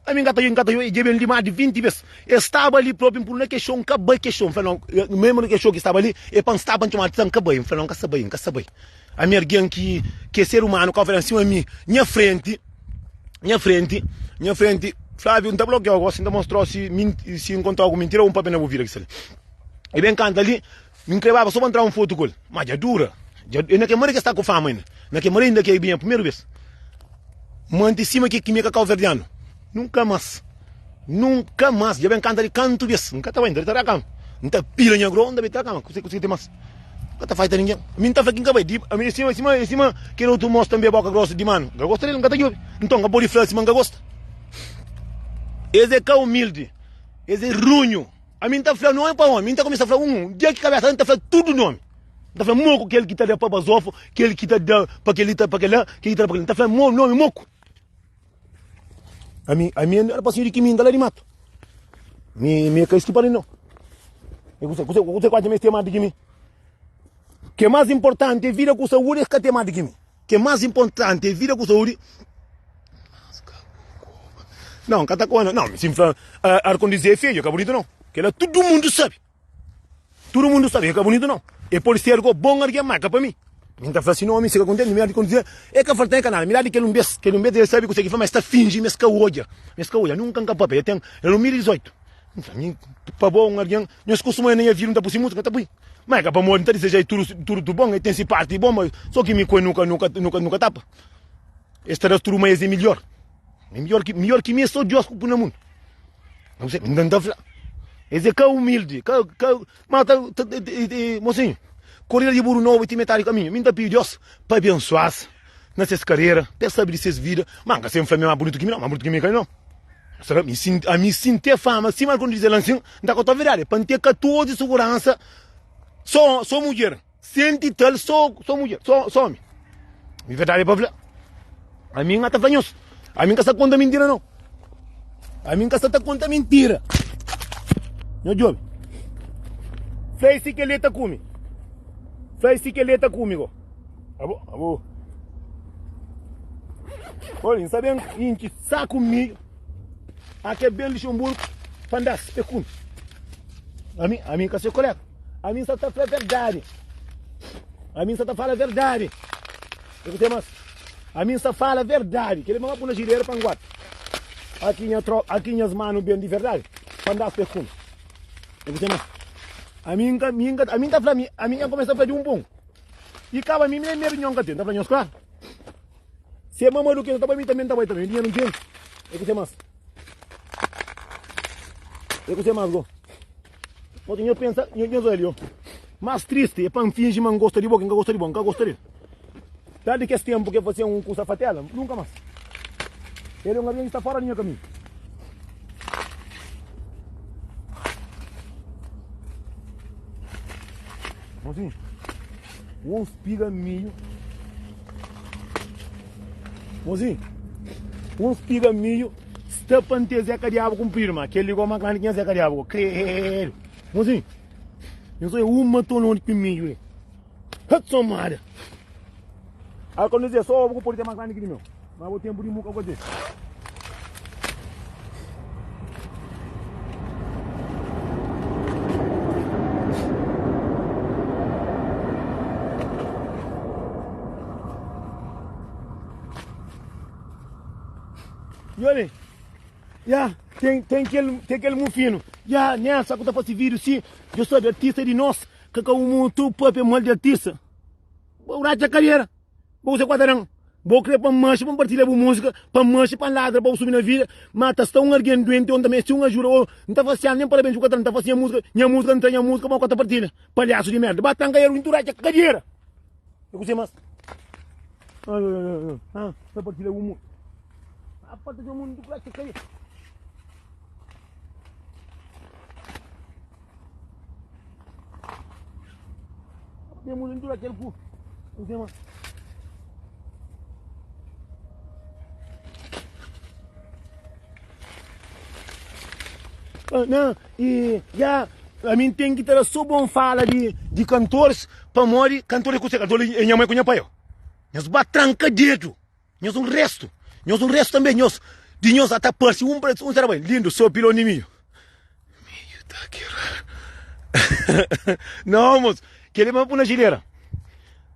Ami N ka ta, N ka ta, dja ben li mas di 20 bes. E staba li propi, N pul na ke xou, N ka bai ke xou. N fla nau, memu na ke xou ki staba li, e pa N staba N txomadu, N ka bai, N fla nau, N ka sa bai, N ka sa bai. Ami algen ki ki é ser umanu ka oferese sima mi nha frenti nha frenti nha frenti Flavio nta blokiau gosi nta mostrau si si N kontau ku mintira un papel na bu vida ki sta li e ben kanta li mi N kre baba so pa N tra un fotu ku el ma dja dura dja e na kel manera ki el sta ku fama inda na kel manera inda ki el binha primeru bes manti sima ki mi é ka kauverdianu nunka mas. Nunka mas dja ben kanta di kantu bes N ka ta bai, N ta di kama N ta pila nha gro, N ta bai tra kama Kuse kuse ki ten mas N ka ta faita ningen Mi N ta fla ki N ka bai di ami é sima sima é sima kel otu mos tanbe boka grosu di manu N ka gosta del, N ka ta djobe Nton N ka pode fla sima N ka gosta Es é ka umildi Es é runhu Ami N ta fla nomi pa omi Mi N ta kumesa fla un dia ki kabesa N ta fla tudu nomi N ta fla moku kel ki ta da pa bazofu kel ki ta da pa kel li pa kel la kel ki ta da pa kel li N ta fla nomi moku. Ami, ami era pa senhor ki mi la di mato. Mi, mi é ka eski pa li não. E kuse, kuse, kuse kuatxa mes tem mais di ki mi. Que mais importante é vida ku saúde, es ka tem mais di ki mi. Que mais importante é vida ku saúde. Não, ka ta kona. Não, se fla, ar condizer é feio, ka bonito não. Que lá todo mundo sabe. Tudu mundu sabe, e ka bunitu nau. E pode ser go bon argen, ma e ka pa mi. Mi N ta fla si no, mi fika kontenti, mi di dizer, e ka falta e ka nada. Mi la di kel un bes, kel un bes el sabe kuse ki fla, ma es ta finji, ma es ka odja, ma es ka odja. Nunka N ka papia, e ten na 2018. N fla, mi pa bo un argen, nhos kustuma na nha vida, N ta pui si musika, N ta pui. Ma e ka pamodi N ta diseja-i tudu, tudu tu bon, e ten si parti bon, ma so ki mi ku el nuka, nuka, nuka, nuka tapa. Es ta da tudu ma es e midjor. Midjor ki, midjor ki mi e so Dios ku pui na mundu. N ta fla, es é ka umildi, ka, ka, ma ta, ta, mosinhu, korida di buru nobu ti metadi kaminhu. Mi N ta pidi Deus pa abensuas na ses karera, pa es sabe di ses vida. Ma N ka sen fla mi é más bunitu ki mi nau, más bunitu ki mi ka nau. Sera mi si, ami si N ten fama sima algun di la nsin, N ta konta verdadi, pa N ten 14 suguransa, so, so mudjer. Senti tal so so mudjer so so omi. Mi verdadi é pa fla. Ami n ka ta fla nhos. Ami n ka sta konta mintira nau. Ami n ka sta ta konta mintira. Nho djobe. Fla si kel-li ta kume. Fla si kel-li ta kume go. Abo, abo. Olha, n sta ben intxi saku milhu. Ake ben Luxemburgo pa ndas pe kume. Ami, ami n ka se kolega. Ami N sa ta fla verdadi. Ami N sa ta fala verdadi. E ku tem mas. Ami N sa fala verdadi. Keli mama puna gileira pa N guarda. Aki nha tro, aki nhas manu ben di verdadi. Pa N das pa e kume. E ku tem mas. Ami N ka, mi N ka, ami N ta fla mi, ami N kumesa fla di un pon. I kaba mi, mi nem medu nho N ka ten. N ta fla nhos klaru. Se mama du ke ta bai mi tambi N ta bai tambi. Dinheru N ten. E ku tem mas. E ku tem mas go. Porque nho pensa, nho, nho zói li, ó. Más tristi é pa N finji ma N gosta di bo, ki N ka gosta di bo, N ka gosta di. Tal di kes ténpu ki el fazia un kusa fatela, nunka más. El é un algen ki sta fora di nha kaminhu. Mozinho, un spiga milho. Mozinho, un spiga milho sta pa N ter Zeka Diabu kunpridu, ma kel li go ma grandi ki nha Zeka Diabu go. Credo! Mozinho, nhos odja uma tonodi ki milho li. Hat somada! Al kondu dizê, só obu ku pode ter más grandi ki di meu. Má bo tenpu di muka ku dje. Yoli, ya, ten, ten kel, ten kel mufinu. Ya, nessa ku ta fasi vídeo si, djo sabe, artista di nos, ka ka um tu papia mal di artista. Bo ratxa kadera, bo usa kuadran. Bo kre pa N manxe pa N partilha bu múzika, pa N manxe pa N ladra pa bu subi na vida. Ma ta sta un algen duenti ô N ta meste un ajuda ô N ta fase nen parabéns bu ka tra N ta fase nha múzika, nha múzika N tra nha múzika ma bu ka ta partilha. Palhasu di merda. Ba tranka eru intu ratxa kadera. É kuzê mas? Ah, ta partilha bu múzika. Ah, partilha bu múzika ratxa kadera. Não, e já a mim tem que ter só bom fala de, de cantores, pamodi cantores ku se cantores é nha mãe ku nha pai. Nhos ba tranca dedo. Nhos un resto, nhos un resto também, nhos de nhos ata parse um pra um será bem lindo, só pilão de milho. Milho tá aqui. Não, moço, que ele vai pôr na geleira.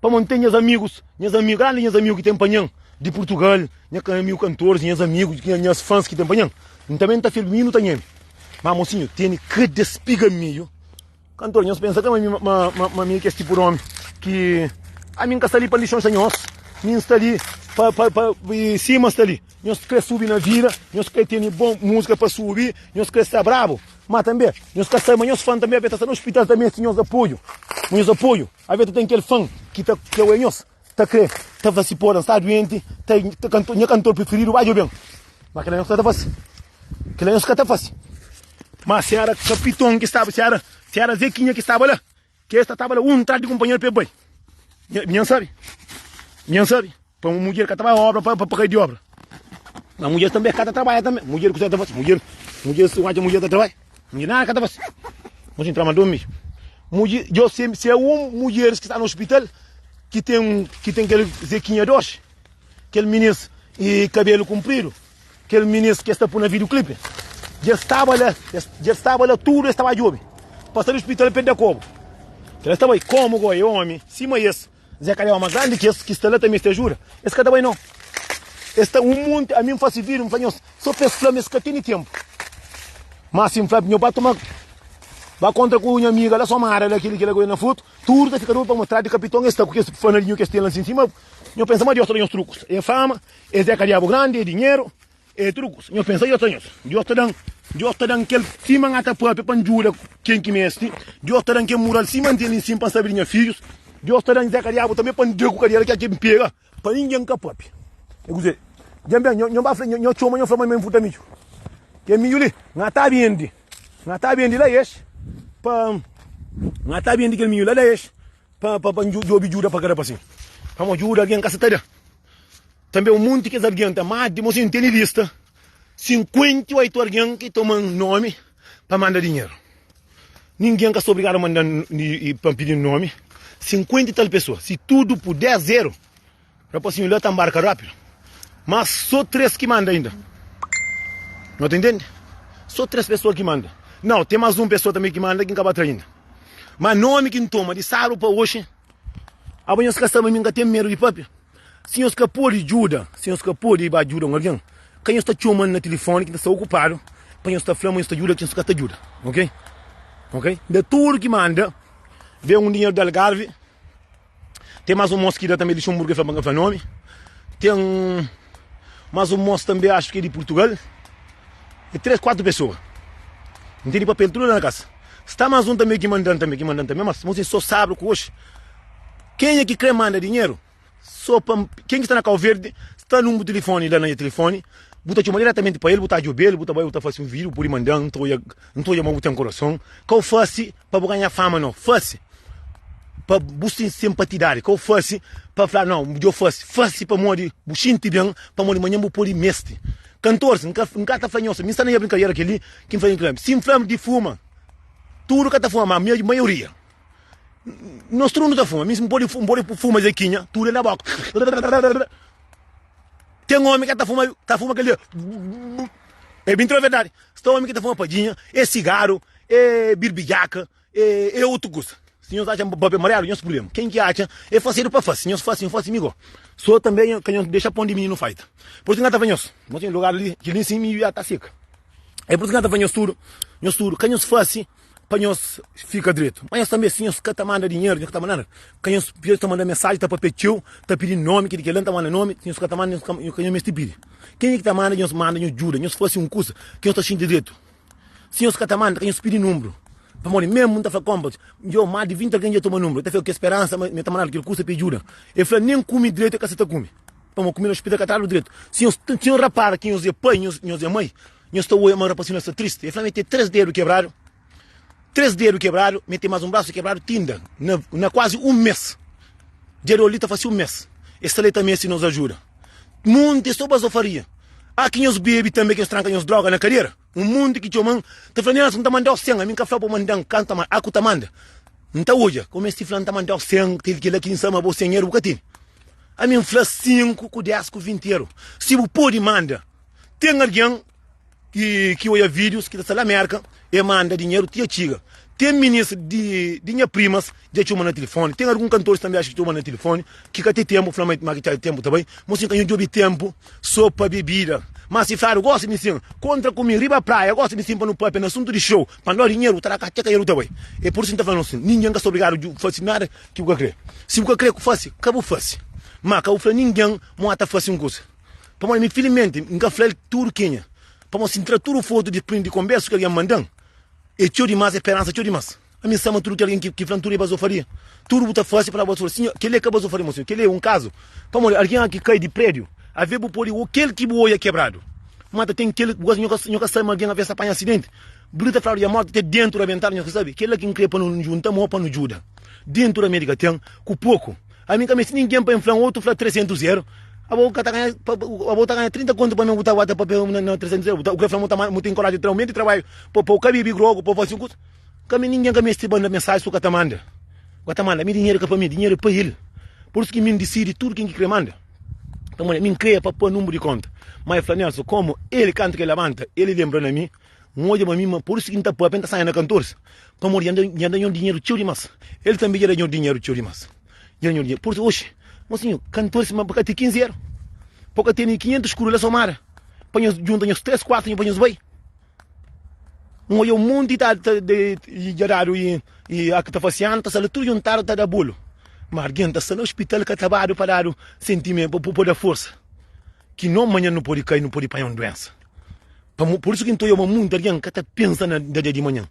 Pa manter nhas amigos, nhas amigos, grande nhas amigos que tem panhã de Portugal, nha amigo cantores, nhas amigos, nhas fãs que tem panhã. Também tá firme, não tá nheme. Mas mocinho, tem cada espiga milho. Kantor, nhos pensa ka ma mi ma ma ma mi é kes tipu di omi ki ami N ka sta li pa lixonxa nhos, mi N sta li pa pa pa i sima sta li. Nhos kre subi na vida, nhos kre tene bon múzika pa subi, nhos kre sta brabu, má tanbê nhos ka sabe ma nhos fan tanbê avé ta sta na ospital ta meste nhos apoiu, ma nhos apoiu avé ta ten kel fan ki ta ki oia nhos ta kre ta fla si pô N sta duenti ta ta kantor nha kantor prifiridu ba djoben ma kila nhos ka ta fase. Kila nhos ka ta fase. Ma si era kapiton ki staba, si era, si era Zekinha ki staba la, ki es ta staba la un tras di kunpanheru pa e bai. Nha sabe, nha sabe, pa un mudjer ka ta bai obra pa, pa, pa kai di obra. Ma mudjer tanbe ka ta trabadja tanbe. Mudjer kuzê ta fase? Mudjer, mudjer si odja mudjer ta trabadja, mudjer nada ka ta fase. Mudjer tra ma durmi. Mudjer, djo se, se é un mudjeris ki sta na ospital ki ten, ki ten kel Zekinha doxi, kel minis e kabelu kunpridu. Kel minis ki es ta pui na video clip dja staba la, dja staba la tudu es ta ba djobe pa sta di hospital pa el da kobu. Kel es ta bai komu go e omi sima es Zé Calhau ma grandi ki es ki sta la ta meste ajuda es ka ta bai no. Es sta un monti ami N fasi video N fla nhos so pa es fla ma es ka tene tempu ma si N fla nho ba toma ba kontra ku nha amiga la somada la kili kila ku na foto tudu ta fika dodu pamodi tras di kapiton es sta ku kes fanalinhu ki es ten la sin sima nho pensa ma Dios ta da nhos trukus e fama Es é ka diabu grandi, é dinheru, é tudu kusa. Nhos pensa Dios ta nhos. Dios ta dan, Dios ta dan kel sima N ta papia pa N djuda ken ki mesti. Dios ta dan kel mural sima N ten li sin pa N sabe di nha fidjus. Dios ta dan Zé ka diabu tanbe pa N da ku kadera ki N pega pa ningen ka papia. É kuzê? Dja N ben, nho ba fla, nho txoma, nho fla ma N furta midju. Kel midju li, N ta bende, N ta bende la es pa, N ta bende kel midju la la es pa, pa, pa N djobe djuda pa kada pasin. Pamodi djuda algen ka sa ta da. Tanbe un monti kes algen ta mati mo sin tene lista 58 algen ki toma nomi pa manda dinheru ningen ka sta obrigadu manda pa pidi nomi 50 i tal pesoa si tudu pu 10 zeru rapasinhu la ta nbarka rapidu mas so 3 ki manda inda no ta intende so 3 pesoa ki manda nau ten mas un pesoa tanbe ki manda ki N ka ba tra inda ma nomi ki N toma di sabru pa oxi Abo nhos ka sabe ma mi N ka ten medu di papia? Si nhos ka pode djuda, si nhos ka pode ba djuda un algen, ka nhos ta txoma-m na tilifoni ki N ta sta okupadu pa nhos ta fla ma nhos ta djuda ki nhos ka ta djuda. Ok? Ok? Da tudu ki manda, ben un dinheru di Algarve, ten más un mos ki da tanbe di Luxemburgu, el fla pa N ka fla nomi, ten más un mos tanbe axu ki é di Purtugal, é 3, 4 pesoa. N tene papel tudu la na kasa. Sta más un tanbe ki manda-m tanbe, ki manda-m tanbe, mas mosinhu so sabru ku oxi. Kenha ki kre manda dinheru so pa ken ki sta na Kau Verdi. Sta nunbru tilifoni la na nha tilifoni, bu ta txoma diretamenti pa el, bu ta djobe-l, bu ta bai bu ta fase un vídiu, bu pode manda-m, N ta odja, N ta odja ma bu ten kurason. Ka bu fase pa bu ganha fama nau, fase pa bu sinpatidadi, ka bu fase pa fla nau, dja bu fase, fase pamodi bu xinti ben, pamodi manhan bu pode meste. Kantores, N ka, N ka ta fla nhos, mi sta na nha brinkadera kel-li ki N fla nha, si N fla di fuma, tudu ka ta fuma, ma maioria. Nos tudu nu ta fuma. Mi N pode N pode fuma zekinha, tudu é na boka. Ten omi ka ta fuma, ta fuma kel dia. É mintira ou verdadi? Sta omi ki ta fuma padjinha, é sigaru, é birbidjaka, é é otu kusa. Si nhos atxa ma papia mariadu, nhos prubléma. Ken ki atxa, é fasedu pa fase. Si nhos fase, nhos fase mi go. So tanbe ka nhos dexa pon di mininu faita. Pur isu N ka ta fla nhos, Nhos ten lugar li, kel li sin mi ya ta seka. É pur isu ki N ka ta fla nhos tudu, nhos tudu, ka nhos fase. pa nhos fika dretu. Ma nhos tanbe, si nhos ka ta manda dinheru, nhos ka ta manda nada, ka nhos pidi ta manda mensaji, ta papia txeu, ta pidi nomi, kel kel-la, ta manda nomi, si nhos ka ta manda, nhos ka nhos meste pidi. Kenha ki ta manda, nhos manda, nhos djuda, nhos fase un kusa ki nhos ta xinti dretu. Si nhos ka ta manda, ka nhos pidi nunbru. Pamodi mésmu N ta fla konpas, djo más di 20 algen dja toma nunbru, el ta fla ku ke speransa ma mi ta mandadu kel kusa pa e djuda. El fla, nen kume dretu el ka sa ta kume, pamodi kume na ospital ka ta dadu dretu. Si nhos si nhos rapara ki nhos é pai, nhos é mai, Nhos ta oia ma rapasinhu la sta tristi. El fla ma el ten 3 dedu kebradu, 3 dedu kebradu, ma el ten más un brasu kebradu tinda na, na kuazi un mês. Dia di oli ta fase un mês. El sta la el ta meste nos ajuda. Monti é so bazofaria. Ah ki nhos bebe tanbe ki nhos tranka nhos droga na kadera. Un monti ki txoma-m ta fla, Nelson, N ta manda-u 100. Ami N ka fla pa bu manda-m, ka N ta manda. Ah ku ta manda? N ta odja. Ku meste fla N ta manda-u 100, kel kel-la ki N sa ma bo 100 eru bu ka tene. Ami N fla 5 ku 10 ku 20 eru. Si bu pode manda. Ten algen ki ki oia vídius ki ta sta la Merka e manda dinheru tia txiga. Ten minis di di nha primas dja txoma na tilifoni. Ten algun kantoris tanbe axu ki txoma na tilifoni ki ka ten tenpu fla ma ma ki txai tenpu ta bai. Mosinhu ka nhu djobi tenpu so pa bebida. Ma si fladu gosi mi sin kontra ku mi riba praia gosi mi sin pa nu papia na asuntu di xou pa N dau dinheru ta da ka txeka eru ta bai. E pur isu N ta fla nos sin ningen ka sta obrigadu dju fasi nada ki bu ka kre. Si bu ka kre ku fasi ka bu fasi. Ma ka bu fla ningen mo a ta fasi un kusa. Pamodi mi filimenti N ka fla-l tudu kenha. Pamodi si N tra tudu fotu di print di konbersu ki algen manda-m, é txeu dimás, é peransa txeu dimás. Ami N sama tudu ki algen ki fla-m tudu é bazofaria. Tudu bu ta fase pa la bazofaria. Sinhor, kel-li é ka bazofaria, mon sinhor, kel-li é un kazu. Pamodi algen a ki kai di prédiu, avê bu pode o kel ki bu oia kebradu. Ma ta ten kel, bu ka, nho ka sabe ma algen avê sta panha asidenti. Bri ta fladu dja morti te dentu rabentadu, nho ka sabe. Kel-la ki N kre pa nu junta mô pa nu djuda. Dentu da Amérika ten ku poku. Ami ka meste ningen pa N fla-m otu fla 300 eru. Abo ka ta ganha, abo ta ganha 30 kontu pa mi bu ta bata papel na na 300 eru. Bu kre fla mu ta mu ten koraji di tra un menti trabadju pa pa u ka bibi grogu, pa u fasi un kusa. Ka mi ningen ka meste manda mensaji su ka ta manda. Bu ka ta manda. Mi dinheru ka pa mi, dinheru é pa el. Pur isu ki mi N disidi tudu ken ki kre manda. Pamodi mi N kre pa pua nunbru di konta. Ma el fla Nelson, komu el kantu ki el labanta, el lenbra na mi. N odja ma mi ma pur isu ki N ta papia, N ta sanha na kantoris, pamodi dja N da nho dinheru txeu dimás. El tanbe dja da nho dinheru txeu dimás. Dja da nho dinheru. Pur isu, oxi, mosinhu, kantoris ma pa ka ten 15 eru, pa ka tene 500 skuru la somada, pa nhos djunta nhos 3, 4 nho pa nhos bai. N odja un monti ta ta de dja dadu i i a ki ta fase anu ta sta la tudu djuntadu ta da bolu. Ma algen ta sta na ospital ka ta badu pa dadu sentimentu, pa pa da forsa. Ki no manhan nu pode kai, nu pode panha un duensa. Pamo, por isu ki N ta oia ma munti algen ka ta pensa na dia di manhan,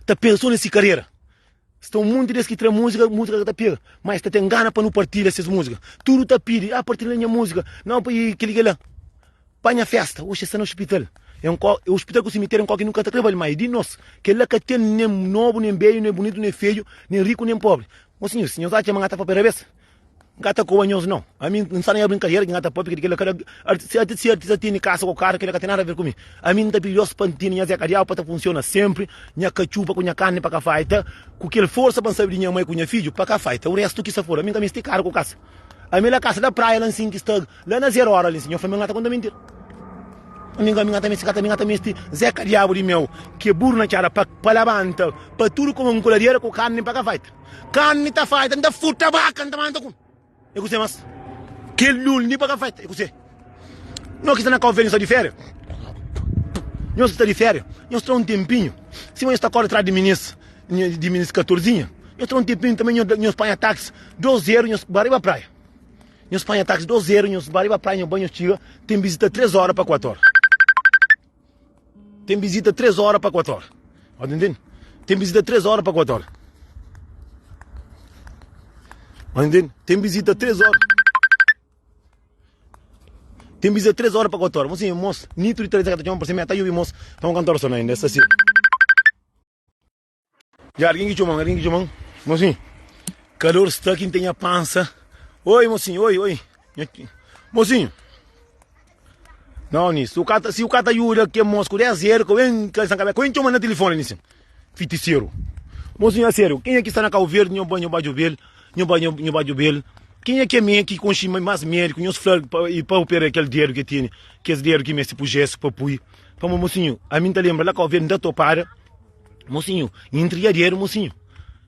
ta pensa so na si karera. Sta un munti des ki tra múzika, múzika ka ta pega, ma es ta ten gana pa nu partilha ses múzika. Tudu ta pidi, ah, partilha nha múzika, nau pa i kel-li kel-la. Panha festa, oxi es sta na ospital. É un ko, ospital ku simitério é un ko ki nu ka ta kre bai, ma é di nos. Kel-la ka ten nen nobu, nen bedju, nen bunitu, nen feiu, nen riku, nen pobri. Mosinhu, si nhos atxa ma N ka ta papia rabesa, N ka ta koba nhos nau. Ami N sta na nha brinkadera ki N ka ta papia di kila kada si si artista tene kasa ku karu kila ka ten nada aver ku mi. Ami N ta pidi Deus pa N tene nha Zé Kadiau pa ta funsiona senpri, nha katxupa ku nha karni pa ka faita, ku kel forsa pa N sabe di nha mai ku nha fidju pa ka faita. O restu ki sa foda. Ami N ka misti karu ku kasa. Ami la kasa da praia la nsin ki sta la na zeru ora li nsin. Nha fla mi N ka ta konta mintira. Ami N ka ta misti kasa, mi N ka ta misti Zé Kadiabu di meu ki é buru na txada pa pa labanta pa tudu kuma N kuladera ku karni pa ka faita. Karni ta faita, N ta furta baka, N ta manda kume. É kuse mas? Kel lul li pa ka faita, é kuse? Nho ki sta na Kau Verdi, nho sta di féria? Nho ki sta di féria, nho tra un tenpinhu. Sima nho sta kore tras di minis, di minis katorzinha, nho tra un tenpinhu tanbe, nho, nho panha taxi, dos eru, nho ba riba praia. Nho panha taxi, dos eru, nho ba riba praia, nho bai, nho txiga, ten bizita tres ora pa kuatu ora. Ten bizita 3 ora pa 4 ora. Ó, ta intende? Ten bizita 3 ora pa 4 ora. Ó, intende? Ten bizita 3 ora. Ten bisa 3 ora pa 4 ora. Mosinhu, mos, nitu di 3 ka ta txoma pa si meta jubi mos, pa un kantor sona inda, sta si. Ya, algen ki txoman, algen ki txoman. Mosinhu, kalor sta ki N ten nha pansa. Oi, mosinhu, oi, oi. Mosinhu. Não, nisso. O cara, se o cara ajuda que mos com 10 euros, que eu que eu txoma na telefone nisso. Feiticeiro. Mosinhu, a sério, quem é que está na Cabo Verde, nho ba, nho ba djobel, nho ba, nho ba djobel. Quem é que é me que conxi mais médico, nho fla pa, e pa opera aquele dedo que tem, que esse dedo que mexi pro gesso, pa pui. Pa mocinho, a mim tá lembra lá Cabo Verde, da topada. Mocinho, intriga dinheiro, mocinho.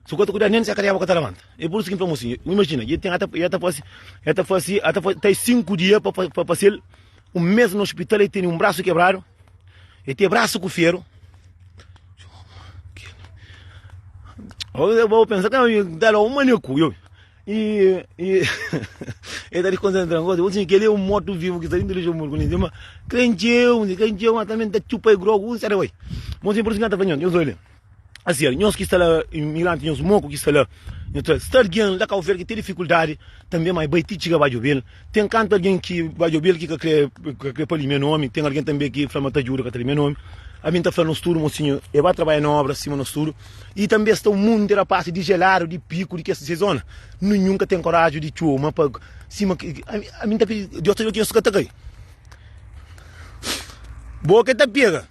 Se o cuidar nem se a cadeia ka ta levanta. É por isso que fala mocinho. Imagina, ele tem até ele tá faz, ele tá faz, ele tá faz, tem 5 dias para fazer um mês no hospital, ele tem um braço quebrado, ele tem braço com ferro. Eu vou pensar que eu dá um maneco, eu. E, e ele tá desconcentrando. Gosto, que ele é um morto vivo que está dentro do jogo, mas crente eu, crente eu, mas também tá chupa e grogo, um sério, Mocinho, por isso que eu tô falando, eu sou ele. Assim, nós que está lá, imigrante, nós moco que está lá, está alguém lá Cabo Verde que tem dificuldade, também, mas vai te chegar vai ouvir. Tem canto alguém que vai ouvir que quer que para meu nome, tem alguém também que fala mas ajuda que meu nome. A mim tá falando no estudo, mocinho, eu vai trabalhar na obra acima no estudo. E também está um mundo de rapaz de gelado, de pico, de que essa zona. Nunca tem coragem de chuma para cima a, a mim tá pedindo, Deus tá que eu tá cai. Boa que tá pega.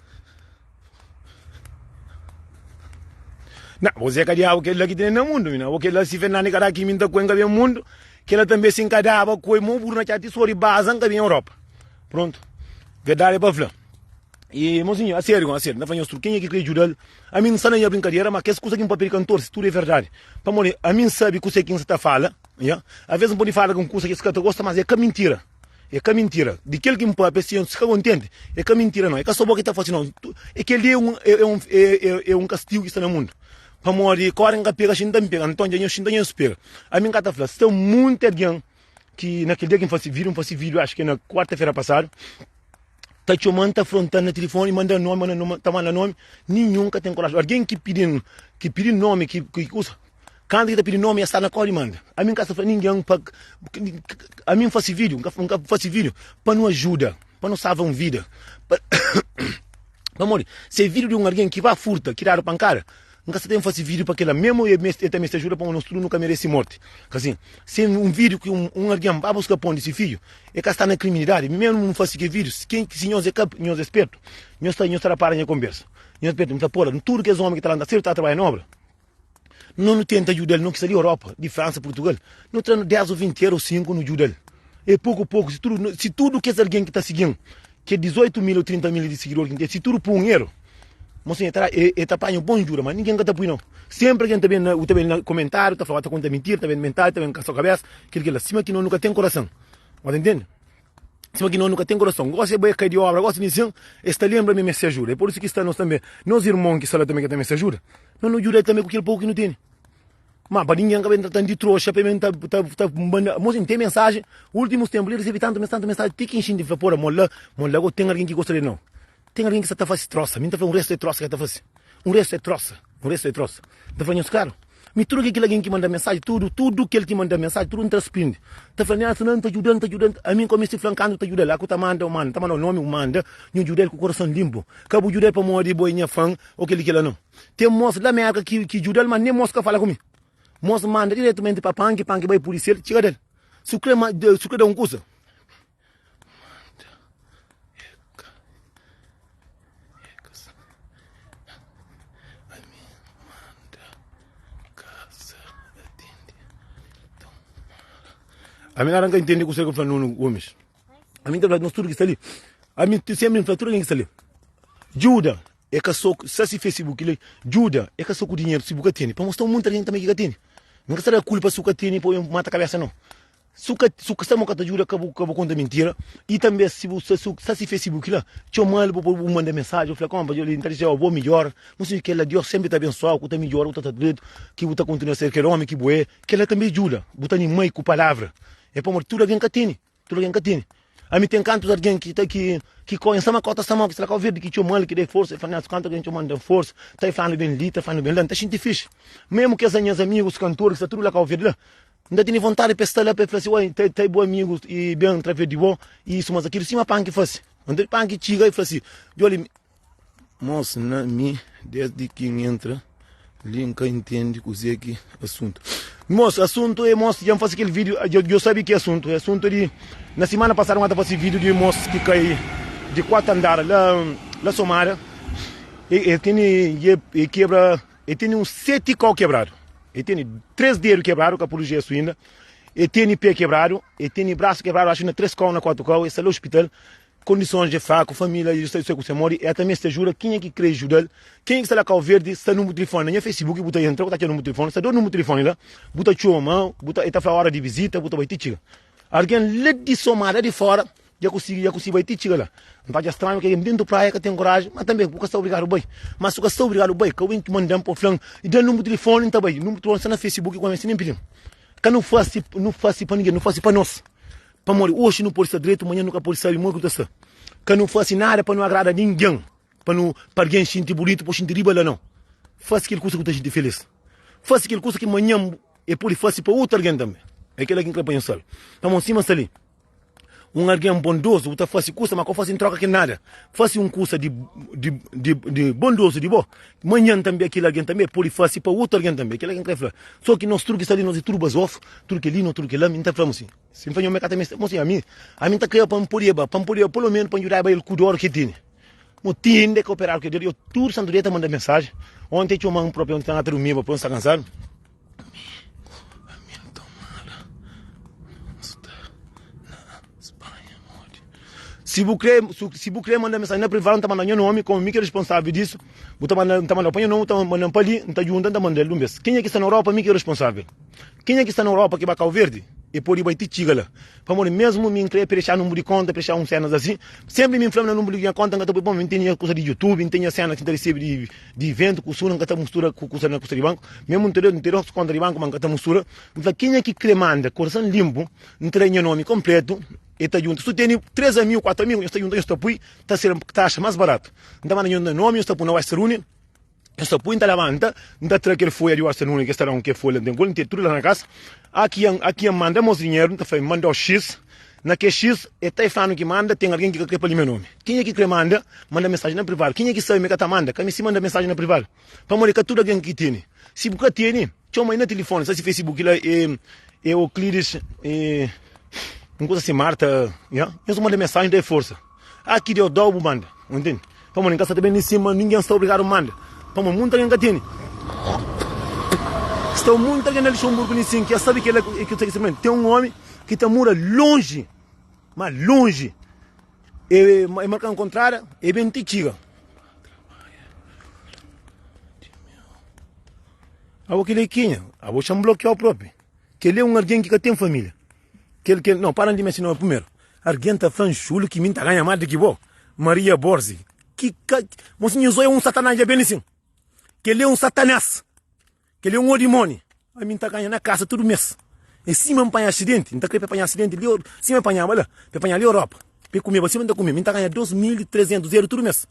Não, você é diabo que lá que tem no mundo, mina. O que lá se Fernando cada aqui minta com em mundo, que ela também se encadava com o mo burro na chat sori baza em Europa. Pronto. Verdade é para falar. E, mocinho, a sério, a sério, não faz quem é que quer ajudar? A mim não sabe nem a brincadeira, mas que as coisas que um papel cantor, se tudo é verdade. Para morrer, a mim sabe que você quem está fala, yeah? Às vezes não pode falar com coisa que esse cara gosta, mas é que mentira. É que mentira. De aquele que me papel, se fica contente, é que mentira não. É que só boca que está fazendo, não. É que ele é um, é, é um, é, é, é um castigo que está no mundo. Para morrer, corre, não pega, xinta me pega, então já xinta já pega. A mim cata fala, se tem muita alguém que naquele dia que me faz vídeo, me faz vídeo, acho que na quarta-feira passada, tá chamando, tá afrontando no telefone, manda nome, manda nome, tá mandando nome, nenhum que tem coragem. Alguém que pede, que pede nome, que, que usa, quando que tá pedindo nome, está na cola e manda. A mim casa fala ninguém, pa, a mim faz vídeo, nunca faz vídeo, para não ajuda, para não salvar uma vida. Pa, Pamodi, se é vídeo de um alguém que vai furta, que dado pancada, nunca se tem fazer vídeo para aquela mesmo e ele também se ajuda para nós tudo nunca merece morte. Assim, se é um vídeo que um, um alguém vai buscar pão desse filho, é que está na criminalidade, mesmo não faz que vídeo, quem se nós é cap, nós é esperto, nós está nós está para a conversa. Nós esperto, não está porra, tudo que é homem que está lá, está a trabalhar na obra. Não não tenta ajudar ele, não que está de Europa, de França, Portugal. Não traz 10 ou 20 euros, 5 no ajuda ele. É pouco a pouco, se tudo, se tudo que é alguém que está seguindo, que é 18 mil ou 30 mil de seguidores, se tudo por um euro, mocinho, ele está apanhando um bom jura, mas ninguém está não. Sempre alguém está vendo, tá vendo no comentário, está falando, está contando mentira, está vendo mental, está vendo com a sua cabeça, aquilo que lá, cima que não nunca tem coração. Mas entende? Cima que não nunca tem coração. Gosta de cair de obra, gosta de ensino, está lembra mesmo se ajuda. É por isso que está nós também, nós irmãos que está lá também que também se ajuda. Não nos ajuda também com aquele pouco que não tem. Mas para ninguém que tá de trouxa, para mim tá tá tá manda, moço, tem mensagem. Últimos tempos ele recebe tanto mensagem, tanto mensagem, tem que encher de falar, porra, mola, mola, tem alguém que gosta dele não. Tem alguém que está fazendo troça, mim tá falando um resto de troça que tá fazendo. Um resto é troça, um resto é troça. Tá falando, claro. Me tudo que aquele alguém que manda mensagem, tudo, tudo que ele que manda mensagem, tudo não responde. Tá falando, ah, não, tá ajudando, tá ajudando. A mim comecei flancando, tá ajudando. Lá que tá manda, manda, tá mandando o nome, manda, não ajuda ele com o coração limpo. Cabo ajuda ele para morrer, boi, minha fã, ou aquele que lá não. Tem moço lá América que, que ajuda ele, mas nem moço que fala comigo. Moço manda diretamente para panque, panque vai polícia, chega dele. Se o se o dá um curso. A mim não entende o que você fala Nuno Gomes. A mim tá falando tudo que está ali. A mim sempre me fala tudo que está ali. Juda é que só se se Facebook ali. Juda é que só com dinheiro se buca tem. Para mostrar muita gente também que tem. Não quer saber a culpa se o tem para mata a cabeça não. Se o se o está que ajuda que que conta mentira e também se você se se Facebook lá, chama ele para mandar mensagem, eu falei, como ele então dizer, vou melhor, não sei que ela Deus sempre te abençoa, que tá melhor, que tá direito, que você continua a ser aquele homem que boé, que ela também ajuda, botar em mãe com palavra. É para tudo alguém que tem, tudo alguém que tem. A mim tem cantos alguém que tá que que conhece uma cota sama que será que verde que chama ele que dê força, fala canto alguém chama dê força, tá falando bem ali, tá falando bem lá, tá gente fixe. Mesmo que as minhas amigos cantores, tá tudo lá com verde lá. N ta tene vontadi pa e sta la pa e fla si, Oi, ta e bu amigu i ben através di bo, i isu mas akilu, sima Panki fase. Nton Panki txiga i fla si, Djoli, mos na mi desdi ki N entra li N ka intende kuzê ki asuntu. Mos, asuntu é mos, dja N fase kel vídiu, dja sabe ki asuntu, asuntu di na simana pasadu N ata fase vídiu di mos ki kai di 4 andar la la Somada, e tene, e kebra. E tene uns seti kau kebradu. E tene tres dedu kebradu, ka puru jesu inda. E tene pe kebradu, e tene brasu kebradu, axu na tres kau, na kuatu kau. E sta la ospital, kondisons dja fraku, familia dja sta ku se modi. E ta meste ajuda, kenha ki kre judal, kenha ki sta la Kau Verdi, sta numeru tilifoni na nha Facebook, bu ta entra, bu ta atxa numeru tilifoni, sta dos numeru tilifoni la, bu ta txoma, bu ta, e ta fla ora di vizita, bu ta bai ti txiga. Algen la di Somada di fora. Dja kusigi, dja kusigi bai ti txiga la. N ta atxa stranhu ki algen dentu praia ka ten koraji, ma tanbe bu ka sta obrigadu bai. Ma si bu ka sta obrigadu bai, ka bu ben manda-m pa bu fla-m, i da-m nunbru di tilifoni, N ta bai. Nunbru di tilifoni sta na Facebook ku ami, si nen pidi-m. Ka nu fase, nu fase pa ningen, nu fase pa nos. Pamodi oxi nu pode sta dretu, manhan nu ka pode sabe modi ki nu ta sta. Ka nu fase nada pa nu agrada ningen, pa nu, pa algen xinti bunitu, pa bu xinti riba la, nau. Fase kel kusa ki bu ta xinti filis. Fase kel kusa ki manhan e pode fase pa otu algen tanbe. É kila ki N kre pa nhos sabe. Pamodi sima sta li. Un algen bondozu bu ta fase kusa, ma ka bu fase en troka ki nada. Fase un kusa di, di, di, di bondozu di bo, manhan tanbe kel algen tanbe pode fase pa otu algen tanbe. Kila ki N kre fla. So ki nos tudu ki sta li, nos é tudu bazofu, tudu kel-li, no tudu kel-la. Mi N ta fla mo si, si N fla nho ma e ka ta meste, mo si ami, ami N ta kre pa N podeba, pa N podeba pelo menu pa N djudaba el ku dor ki el tene. Mo ti inda e ka operadu kel dia, yo tudu santu dia e ta manda mensajen. Onti e txoma-m propi, onti N ta durmiba, poi N sta kansadu. Si bu kre, si bu kre manda mensagem na privadu, N ta manda nha nomi, komu mi ki é responsável disu, bu ta manda, N ta manda pa nha nomi, bu ta manda pa li, N ta djunta, N ta manda-l di un bes. Kenha ki sta na Europa, mi ki é responsável. Kenha ki sta na Europa ki ba Kau Verdi, e pode bai ti txiga la. Pamodi mesmu mi N kre pa dexa nunbru di konta, pa dexa un senas asi, senpri mi N fla-m na nunbru di nha konta, N ka ta poi, pamodi mi N tene nha kusa di YouTube, N tene nha senas ki N ta resebe di di iventu ku suna, N ka ta mustura ku kusa na kusa di banku, mesmu N ten dos konta di banku, ma N ka ta mustura. N fla kenha ki kre manda korason linpu, N ta da nha nomi konpletu, e ta djunta. Si tene 3 amigu, 4 amigu, nhos ta djunta, nhos ta pui, ta ser taxa mas baratu. N ta manda nhos nha nomi, nhos ta pui na Western Union, nhos ta pui, N ta labanta, N ta tra kel folha di Western Union ki es ta da-m, kel folha N ten ku el, N ten tudu la na kasa. Aki aki N manda mos dinheru, N ta fla, N manda-u X, na kes X, e ta e fla-nu ki manda, ten algen ki ka kre pa li nha nomi. Kenha ki kre manda, manda mensajen na privadu. Kenha ki sabe ma e ka ta manda, ka meste manda mensajen na privadu. Pamodi ka tudu algen ki tene. Si bu ka tene, txoma-i na tilifoni. Sta si Facebook la e e Euclides e un kusa si Marta, nha. Nhos manda mensajen da e forsa. Ah ki Deus dau bu manda. Bu ntende? Pamodi N ka sta ta ben li sima ningen sta obrigadu manda. Pamodi munta algen ka tene. Sta munta algen na Luxemburgo li sin ki es sabe kela ki ku ta Ten un omi ki ta mora lonji, ma lonji. E marka nkontrada, e ben ti txiga. Abo kel é kenha? Abo xa-m blokiau propi. Kel é un algen ki ka ten família. Kel, kel, não, para di mensiona primeru. Algen ta fla-m Júlio ki mi N ta ganha más di ki bo. Maria Borzi. Ki ka, mosinhu Zói é un satanás dja ben li sin. Kel é un satanás. Kel é un odimoni. Ami N ta ganha na kasa tudu mes. É sima N panha asidenti. N ta kre pa e panha asidenti li, sima e panhaba la, pa e panha li Europa. Pa e kumeba sima N ta kume. Mi N ta ganha 2300 eru tudu mes.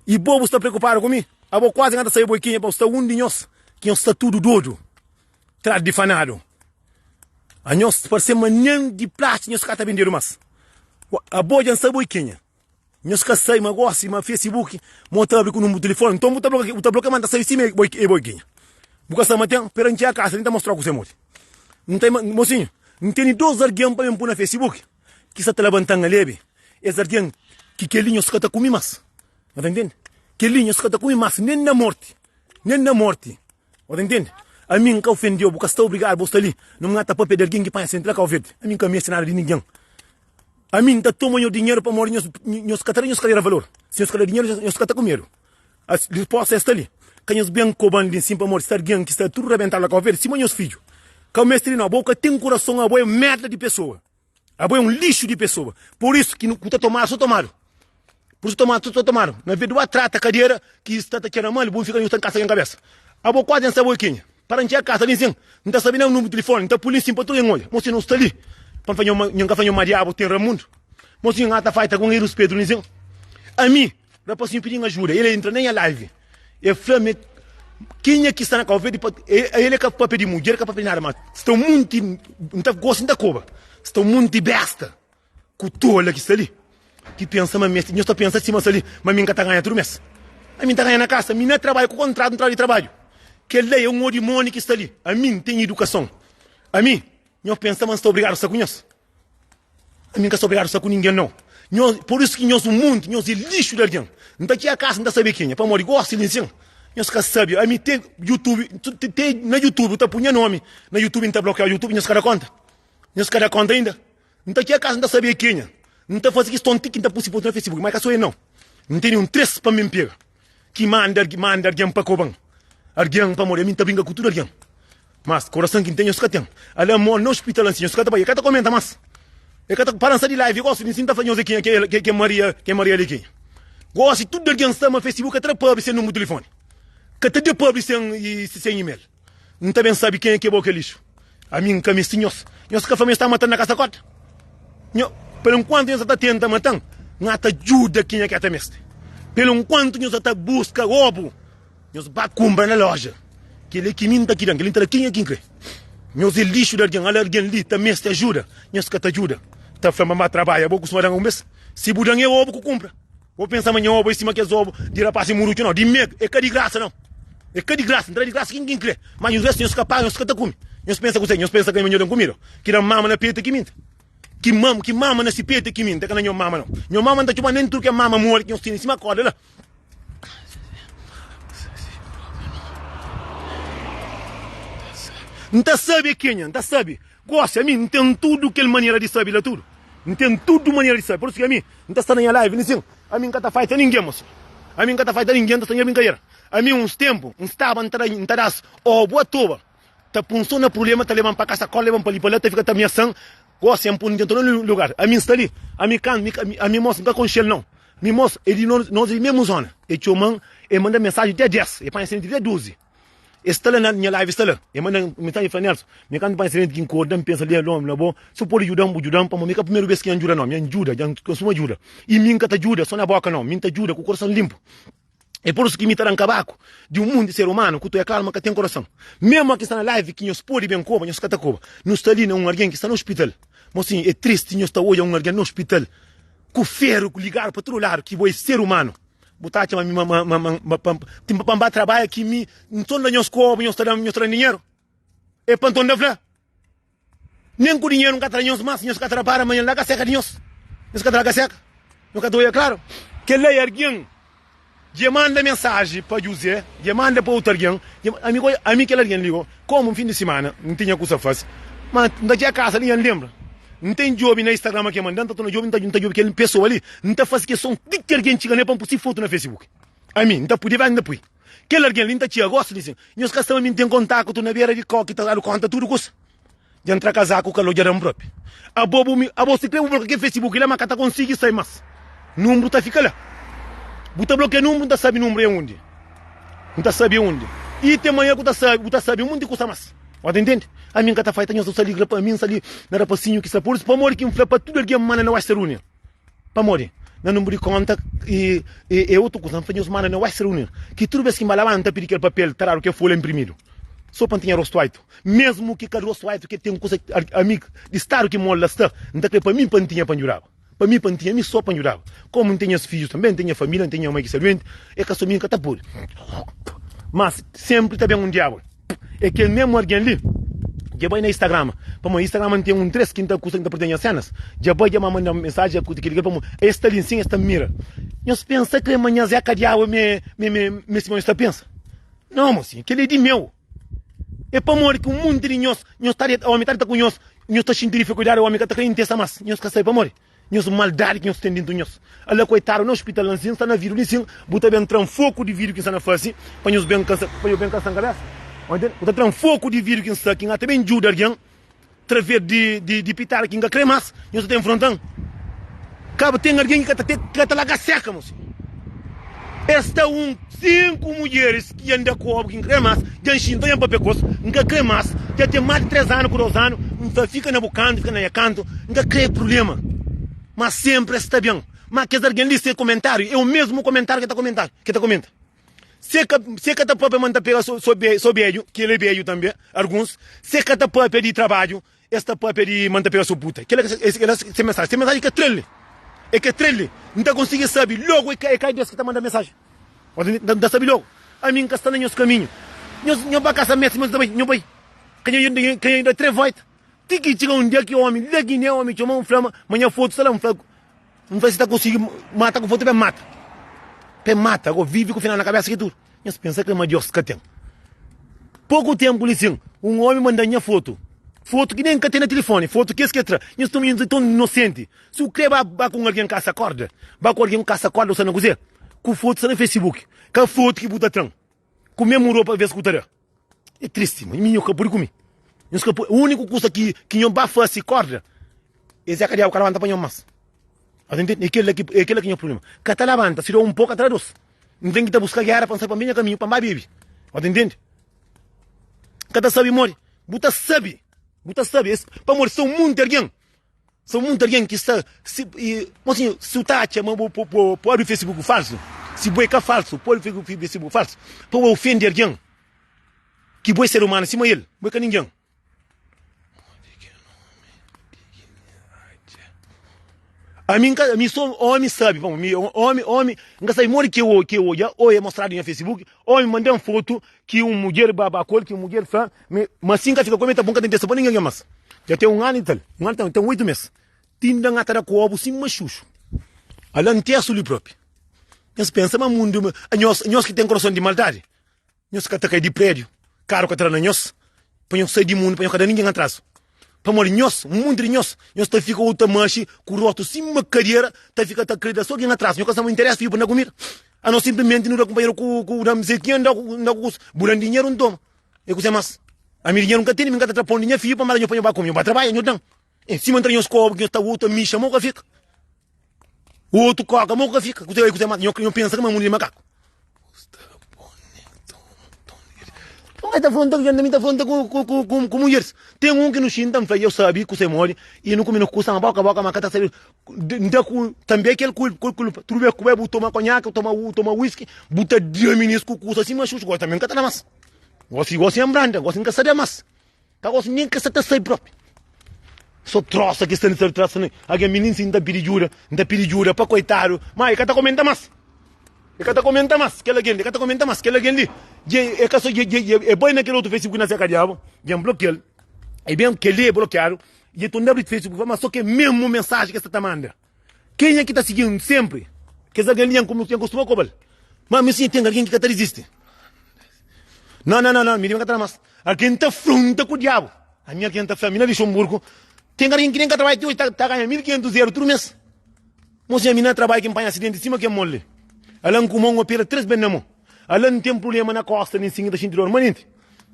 I bo bu sta preokupadu ku mi? Abo kuazi N ka ta sabe bo é kenha, pa bu sta un di nhos ki nhos sta tudu dodu, tradu di fanadu. Anhos parse ma nen di plástiku nhos ka ta bendedu mas. Abo dja N sabe bo é kenha. Nhos ka sai ma gosi ma Facebook mo ta abri ku numero telefone nton bu ta blokia bu ta blokia ma nta sai sima e boi e boi kenha bu ka sa ma ten pera ntxia kasa li nta mostrau kuse modi nta mosinhu nteni dos argen pa ben pui na Facebook ki sa ta labantan alebe es argen ki keli nhos ka ta kumi mas bu ta ntende keli nhos ka ta kumi mas nen na morti nen na morti bu ta ntende ami nka ofendeu bu ka sta obrigadu bu sta li no nga ta papia di argen ki panha sentra Kau Verde ami nka meste nada di ningen. Ami N ta toma nhos dinheru pamodi nhos, nhos ka ta da nhos kadera valor. Si nhos ka da dinheru, nhos ka ta kumedu. As risposta é sta li. Ka nhos ben koba-m li nsin pamodi sta algen ki sta tudu rabentadu la Kau Verdi, sima nhos fidju. Ka meste di no. Abo ka ten kurason, abo é merda di pesoa. Abo é un lixu di pesoa. Pur isu ki ku ta tomadu, so tomadu. Pur isu tomadu, so tomadu. Na vez di ba trata kadera ki sta ta txera mal, bu fika nhos ta nkasa nha kabesa. Abo kuazi N sabe oi kenha. Para N txega kasa li nsin, N ta sabe na numeru di tilifoni, N ta pui li nsin pa tudu algen odja. Mosi, no sta li pa N fla nho ma nho N ka fla nho ma diabu ten Ramundu. Mosi, nho ta faita ku un ruspetu li nsin. Ami, rapasinhu pidi-m ajuda, el entra na nha live, el fla-m. Kenha ki sta na Cabo Verde pa el é ka papia di mudjer ka papia di nada mas sta un munti N ta gosta N ta koba sta un munti besta ku tola ki sta li ki pensa ma meste nhos ta pensa sima sta li ma mi N ka ta ganha tudu mes ami N ta ganha na kasa mi na trabadju ku kontratu N trabadju di trabadju kel la é un odimoni ki sta li ami N ten idukason ami nhos pensa ma N sta obrigadu sta ku nhos. Ami N ka sta obrigadu sta ku ningen nau. Nhos, pur isu ki nhos un munti, nhos é lixu di algen. N ta txega kasa N ta sabe kenha, pamodi gosi li nsin, nhos ka sabe. Ami te YouTube, te na YouTube ta pui nha nomi na YouTube N ta blokiau YouTube, nhos ka da konta? Nhos ka da konta inda? N ta txega kasa N ta sabe kenha. N ta fasi kiston ti ki N ta pui si fotu na Facebook, ma ka so e nau. N tene un 3 pa mi N pega, ki manda manda algen pa koban algen, pamodi ami N ta brinka ku tudu algen. Mas korason ki N ten nhos ka ten. Ala amor na hospital ansi nhos ka ta bai. E ka ta komenta mas. E ka ta para nsa di live gosi di nsin ta fla nhos e kenha ke ke Maria ke Maria li kenha. Gosi tudu algen sta ma Facebook ka ta da pabri sen numru di telefoni. Ka ta da pabri sen sen email. N ta ben sabi kenha ke bo ke lixu. Ami N ka misti nhos. Nhos ka fla ma nhos ta matan na kasa kota. Nho pelu nkuantu nhos ta tenta matan N ata djuda kenha ke ata mesti. Pelu nkuantu nhos ta buska obu. Nhos ba kunpra na loja. Kel-li ki mi N ta ki da-m, kel-li N ta da kenha ki N kre. Nhos é lixu di algen. Ala algen li ta meste ajuda, nhos ka ta djuda. Ta fla ma N ba trabadja, bo kustuma da-m un bes? Si bu da-m é obu ku kunpra. Bo pensa ma nha obu é sima kes obu di rapás murutxu? Nau, di mi é ka di grasa nau. É ka di grasa, N ta da di grasa ken ki N kre. Má nhos restu nhos ka paga, nhos ka ta kume. Nhos pensa kuzê? Nhos pensa ka ma nho da-m kumida? Ki da-m mama na petu é ki minta. Ki mama na si petu é ki minta, é ka na nho mama nau. Nho mama N ta txoma nen tudu kes mama moli ki nhos tene sima korda la. N ta sabe é kenha, N ta sabe. Gosi, ami, N ten tudu kel manera di sabe la tudu. N ten tudu manera di sabe. Pur isu ki ami, N ta sta na nha live li sin, ami N ka ta faita ningen, mosi. Ami N ka ta faita ningen, N ta sta nha brinkadera. Ami, uns tenpu, N staba, N ta da, N ta da-s obu atoba, ta pun so na prubléma, ta leba-m pa kasa kóla, leba-m pa li pa la, ta fika ta amiasa-m. Gosi, N pun, N ta na lugar. Ami N sta li, ami kan, ami, mos, N ka konxe-l nau. Mi mos é di nos, nos é di mesmu zona. E txoman, e manda mensaji dia 10, e panha asidenti dia 12. E sta la na nha live sta la. E manda mensaji e fla Nelson, mi kantu panha asidenti ki N korda, N pensa li na bo, si bu pode djudan, bu djudan, pamodi mi ka primeru bes ki N djuda no, mi N djuda, dja N konsuma djuda. I mi N ka ta djuda so na boka no, mi N ta djuda ku korason linpu. É por isu ki mi ta da-m kabaku di un munti ser umanu ku ta oia klaru ma ka ten korason. Memu aki sta na live ki nhos pode ben koba, nhos ka ta koba. Nu sta li na un argen ki sta na ospital. Mosinhu, é tristi nhos ta odja un argen na ospital ku feru ligadu pa tudu ladu ki bo é ser umanu. Bu ta atxa ma mi ma ma ma ma pa pa N ba trabadja ki mi N ta da nhos koba, nhos ta da-m nhos ta da-m dinheru? É pa nton da fla. Nen ku dinheru N ka tra nhos mas, nhos ka tra para, ma nhos larga seka di nhos. Nhos ka ta larga seka. Nhos ka ta oia klaru. Kel-la é algen dja manda mensaji pa Juzé, dja manda pa otu algen. Ami, ami kel algen li go, komu un fin di simana N tinha kusa fase, ma N ta txega kasa li, N lenbra, N ten djobe na Instagram ke manda, N ta torna djobe, N ta djobe kel pesoa li, N ta fase keson di ki algen txiga nel pa N pui si fotu na Facebook. Ami, N ta pui, di verdadi N ta pui. Kel algen li N ta txiga gosi li sin. Nhos ka sabe mi N ten kontakutu na bera di kau ki ta dadu konta tudu kusa. Dja N tra kazaku kalor dja da-m propi. Abo bu mi abo si kre bu blokia kel Facebook la ma ka ta konsigi sai mas. Numbru ta fika la. Bu ta blokia numbru N ta sabe numbru é undi. N ta sabe é undi. I ten manera ku ta sabe bu ta sabe un monti kusa mas. Bo ta intende? Ami N ka ta faita nhos sta li ami N sta li na rapasinhu ki sta pur isu pamodi ki N fla pa tudu algen manda na Western Union. Pamodi? Na nunbru di konta e e otu kusa. N fla nhos manda na Western Union ki tudu bes ki N ba la ba N ta pidi kel papel ta dadu kel folha inprimidu so pa N tinha rostu aitu. Mesmu ki ka rostu aitu ke ten kusa ami di stadu ki mol la sta N ta kre pa mi pa N tinha pa N djudaba. Pa mi pa N tinha mi so pa N djudaba. Komu N ten nhas fidjus tanbe N ten nha familia N ten nha mai ki sta duenti e ka so mi N ka ta pudi. Mas senpri ta ben un diabu. É kel mesmu algen li dja bai na Instagram pamodi Instagram N ten un 3 ki N ta kusa ki N ta partilha nha senas dja bai dja ma manda-m mensaji dja kusa kel kel pamodi es sta li nsin es ta mira nhos pensa kre ma nha Zé ka diabu me me me me sima nhos ta pensa nau mosinhu kel li é di meu é pamodi ki un monti di nhos nhos ta deta omi ta deta ku nhos nhos ta xinti difikuldadi omi ka ta kre intesa mas nhos ka sabe pamodi Nhos maldadi ki nhos ten dintu nhos. Ala koitadu na ospital la nsin sta na vidu li sin bu ta ben tran foku di vidu ki nsta na fasi pa nhos ben kansa pa nhos ben kansan kabesa o intende bu ta tran foku di vidu ki nsta ki nha ta ben djuda algen traves di di di pitada ki nka kre mas nhos ta enfrontan kaba ten algen ki ka ta te ka ta laga seka mosi es sta un 5 mudjeris ki dja nda kobu ki nka kre mas dja nxinta dja npapia kos nka kre mas dja ten mas di 3 anu ku 2 anu nta fika na bu kantu fika na nha kantu N ka krê prubléma, má sénpri es sta ben. Má kes algen li, se komentáriu é o mésmu komentáriu ki el ta komentadu, ki el ta komenta. Se ka se ka ta papia ma N ta pega so so so bedju, ki el é bedju tanbe, alguns, se ka ta papia di trabadju, es ta papia di ma N ta pega so puta. Kela ki es kela se mensaji. Se mensaji ka tra-l li. E ka tra-l li. N ta konsigi sabe logu e ka e ka des ki ta manda mensaji. N ta sabe logu. Ami N ka sta na nhos kaminhu. Nhos nhos ba kasa meste, nhos ta bai, nhos bai. Ka nho ka nho da tre voita. Ti ki txiga un dia ki omi la Giné, omi txoma-m, fla-m ma nha fotu sta la. N fla, N fla si ta konsigi mata ku fotu, pa e mata. Pa e mata. Ago vivi ku final na kabesa ki tudu. Nhos pensa kre ma Dios ka ten. Poku tenpu li sin, un omi manda-m nha fotu. Fotu ki nen N ka ten na tilifoni, fotu kes ki e tra. Nhos ta nhos ton inosenti. Si bu kre ba ba ku un algen kasa korda, ba ku algen ku kasa korda bu sta na kuze? Ku fotu sta na facebook. Ka fotu ki bu ta tra-m. Ku mesmu ropa ves ku ta da. É tristi, ma mi nho ka pudi ku mi. Nhos ka pudi, úniku kusa ki ki nho ba fasi korda, é Zeka Diabu ka labanta pa nho mas. Ata ntende? É kela ki é kela ki nho problema. Ka ta labanta, si da un po ka ta da dos. N ten ki ta buska gera pa N sai pa nha kaminhu pa N ba bebi. Ata ntende? Ka ta sabi modi. Bu ta sabi, bu ta sabi, es pamodi são munti algen. São munti algen ki sta si i mosinhu si bu ta atxa ma bu bu bu abri facebook falsu si bu é ka falsu pode facebook falsu pa bu ofende algen ki bu é ser umanu sima el bu é ka ningen. Ami nka ami so omi sabi pamo mi omi omi nka sabi modi ki ki odja o é mostradu nha facebook omi mandan fotu ki un mudjer ba ba ku el ki un mudjer fla mi ma si nka fika ku el mi ta bon ka ta interesa pa ningen mas dja ten un anu i tal un anu ten 8 mes tinda nha ta da ku obu sima xuxu ala ntesu li propi nhos pensa ma mundu nhos nhos ki ten korason di maldadi Nhos ka ta kai di prédiu, karu ka ta da na nhos, pa nhos sai di mundu, pa nhos ka da ningen atrazu. Pamodi nhos, munti di nhos, nhos ta fika ô ta maxi ku rostu sima kadera, ta fika ta kre da so algen atrazu. Nhos ka sta ma interesa fika pa da kumida. Anos sinplimenti nu da kunpanheru ku ku da mse ki N da ku N da ku kusa. Bu da-m dinheru, N toma. E kuse mas? Ami dinheru N ka tene, mi N ka ta tra pon di nha fiju pa manda nhos pa nhos ba kume. Nhos ba trabadja, nhos da-m. E sima N tra nhos kobu ki nhos ta ô ta mixa, mo ka fika. Otu koka, mo ka fika. Kuse kuse mas? Nho nho pensa ma mundu di makaku. Nton el ta fronta ku mi ta fronta ku ku ku ku ku mudjeris. Ten un ki nu xinta N fla eu sabi kuse modi i nu kume nu kusa ma boka boka ma ka ta sabi N da ku tanbe kel ku ku kulpa. Tudu bes ku bai bu toma konhaki bu toma bu toma whisky bu ta da minis ku kusa sima xuxu gosi tanbe N ka ta da mas. Gosi gosi N branda gosi N ka sa da mas. Ka gosi nen ka sa ta sai propi. So trosa ki sta ni sta trosa ni. Algen mi nin si N ta pidi djuda, N ta pidi djuda pa koitadu, ma e ka ta komenta mas. E ka ta komenta mas, kel algen li ka ta komenta mas, kel algen li dje e ka so dje dje e bai na kel otu Facebook na seka diabu, dje N blokial. E ben kel li e blokiadu, dje torna abri Facebook ma so ke mesmu mensaji ke sta ta manda. Kenha ki ta sigi-m sénpri? Kes algen li N kustuma koba-l. Má mi sin, ten algen ki ka ta dizisti. Nau, nau, nau, nau, mi di mi ka ta da más. Algen ta fronta ku diabu. Ami algen ta fla, mi na Luxemburgu, ten algen ki nen ka trabadja ti oji ta, ta ganha 1500 eru tudu mês. Mo sin, ami na trabadja ki N panha asidenti sima ken mol li. Ala N ku mon, N opera 3 ben na mon. Ala N ten prubléma na kosta, nin sin N ta xinti dor manenti.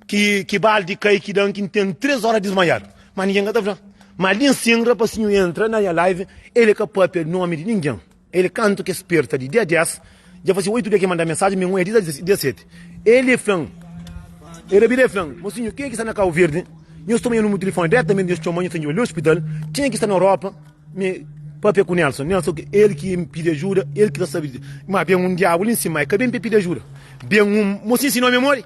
Ki ki baldi kai ki dan ki N ten 3 ora dismaiadu. Ma ningen ka ta fla. Ma li nsin rapasinhu entra na nha live, el ka papia nomi di ningen. El kantu ki es perta di dia 10, dja fasi 8 dia ki manda mensaji, mi N oia dia 7. El fla-m, el rabida el fla-m, Mosinhu, kenha ki sta na Kabu Verdi, nhos toma nha numeru di tilifoni diretamenti, nhos txoma, nhos ta djuda-l li ospital. Kenha ki sta na Europa, mi papia ku Nelson. Nelson el ki pidi ajuda, el ki ta sabi. Ma ben un diabu li nsin, ma el ka ben pa pidi ajuda. Ben un, mosinhu si nomi é modi?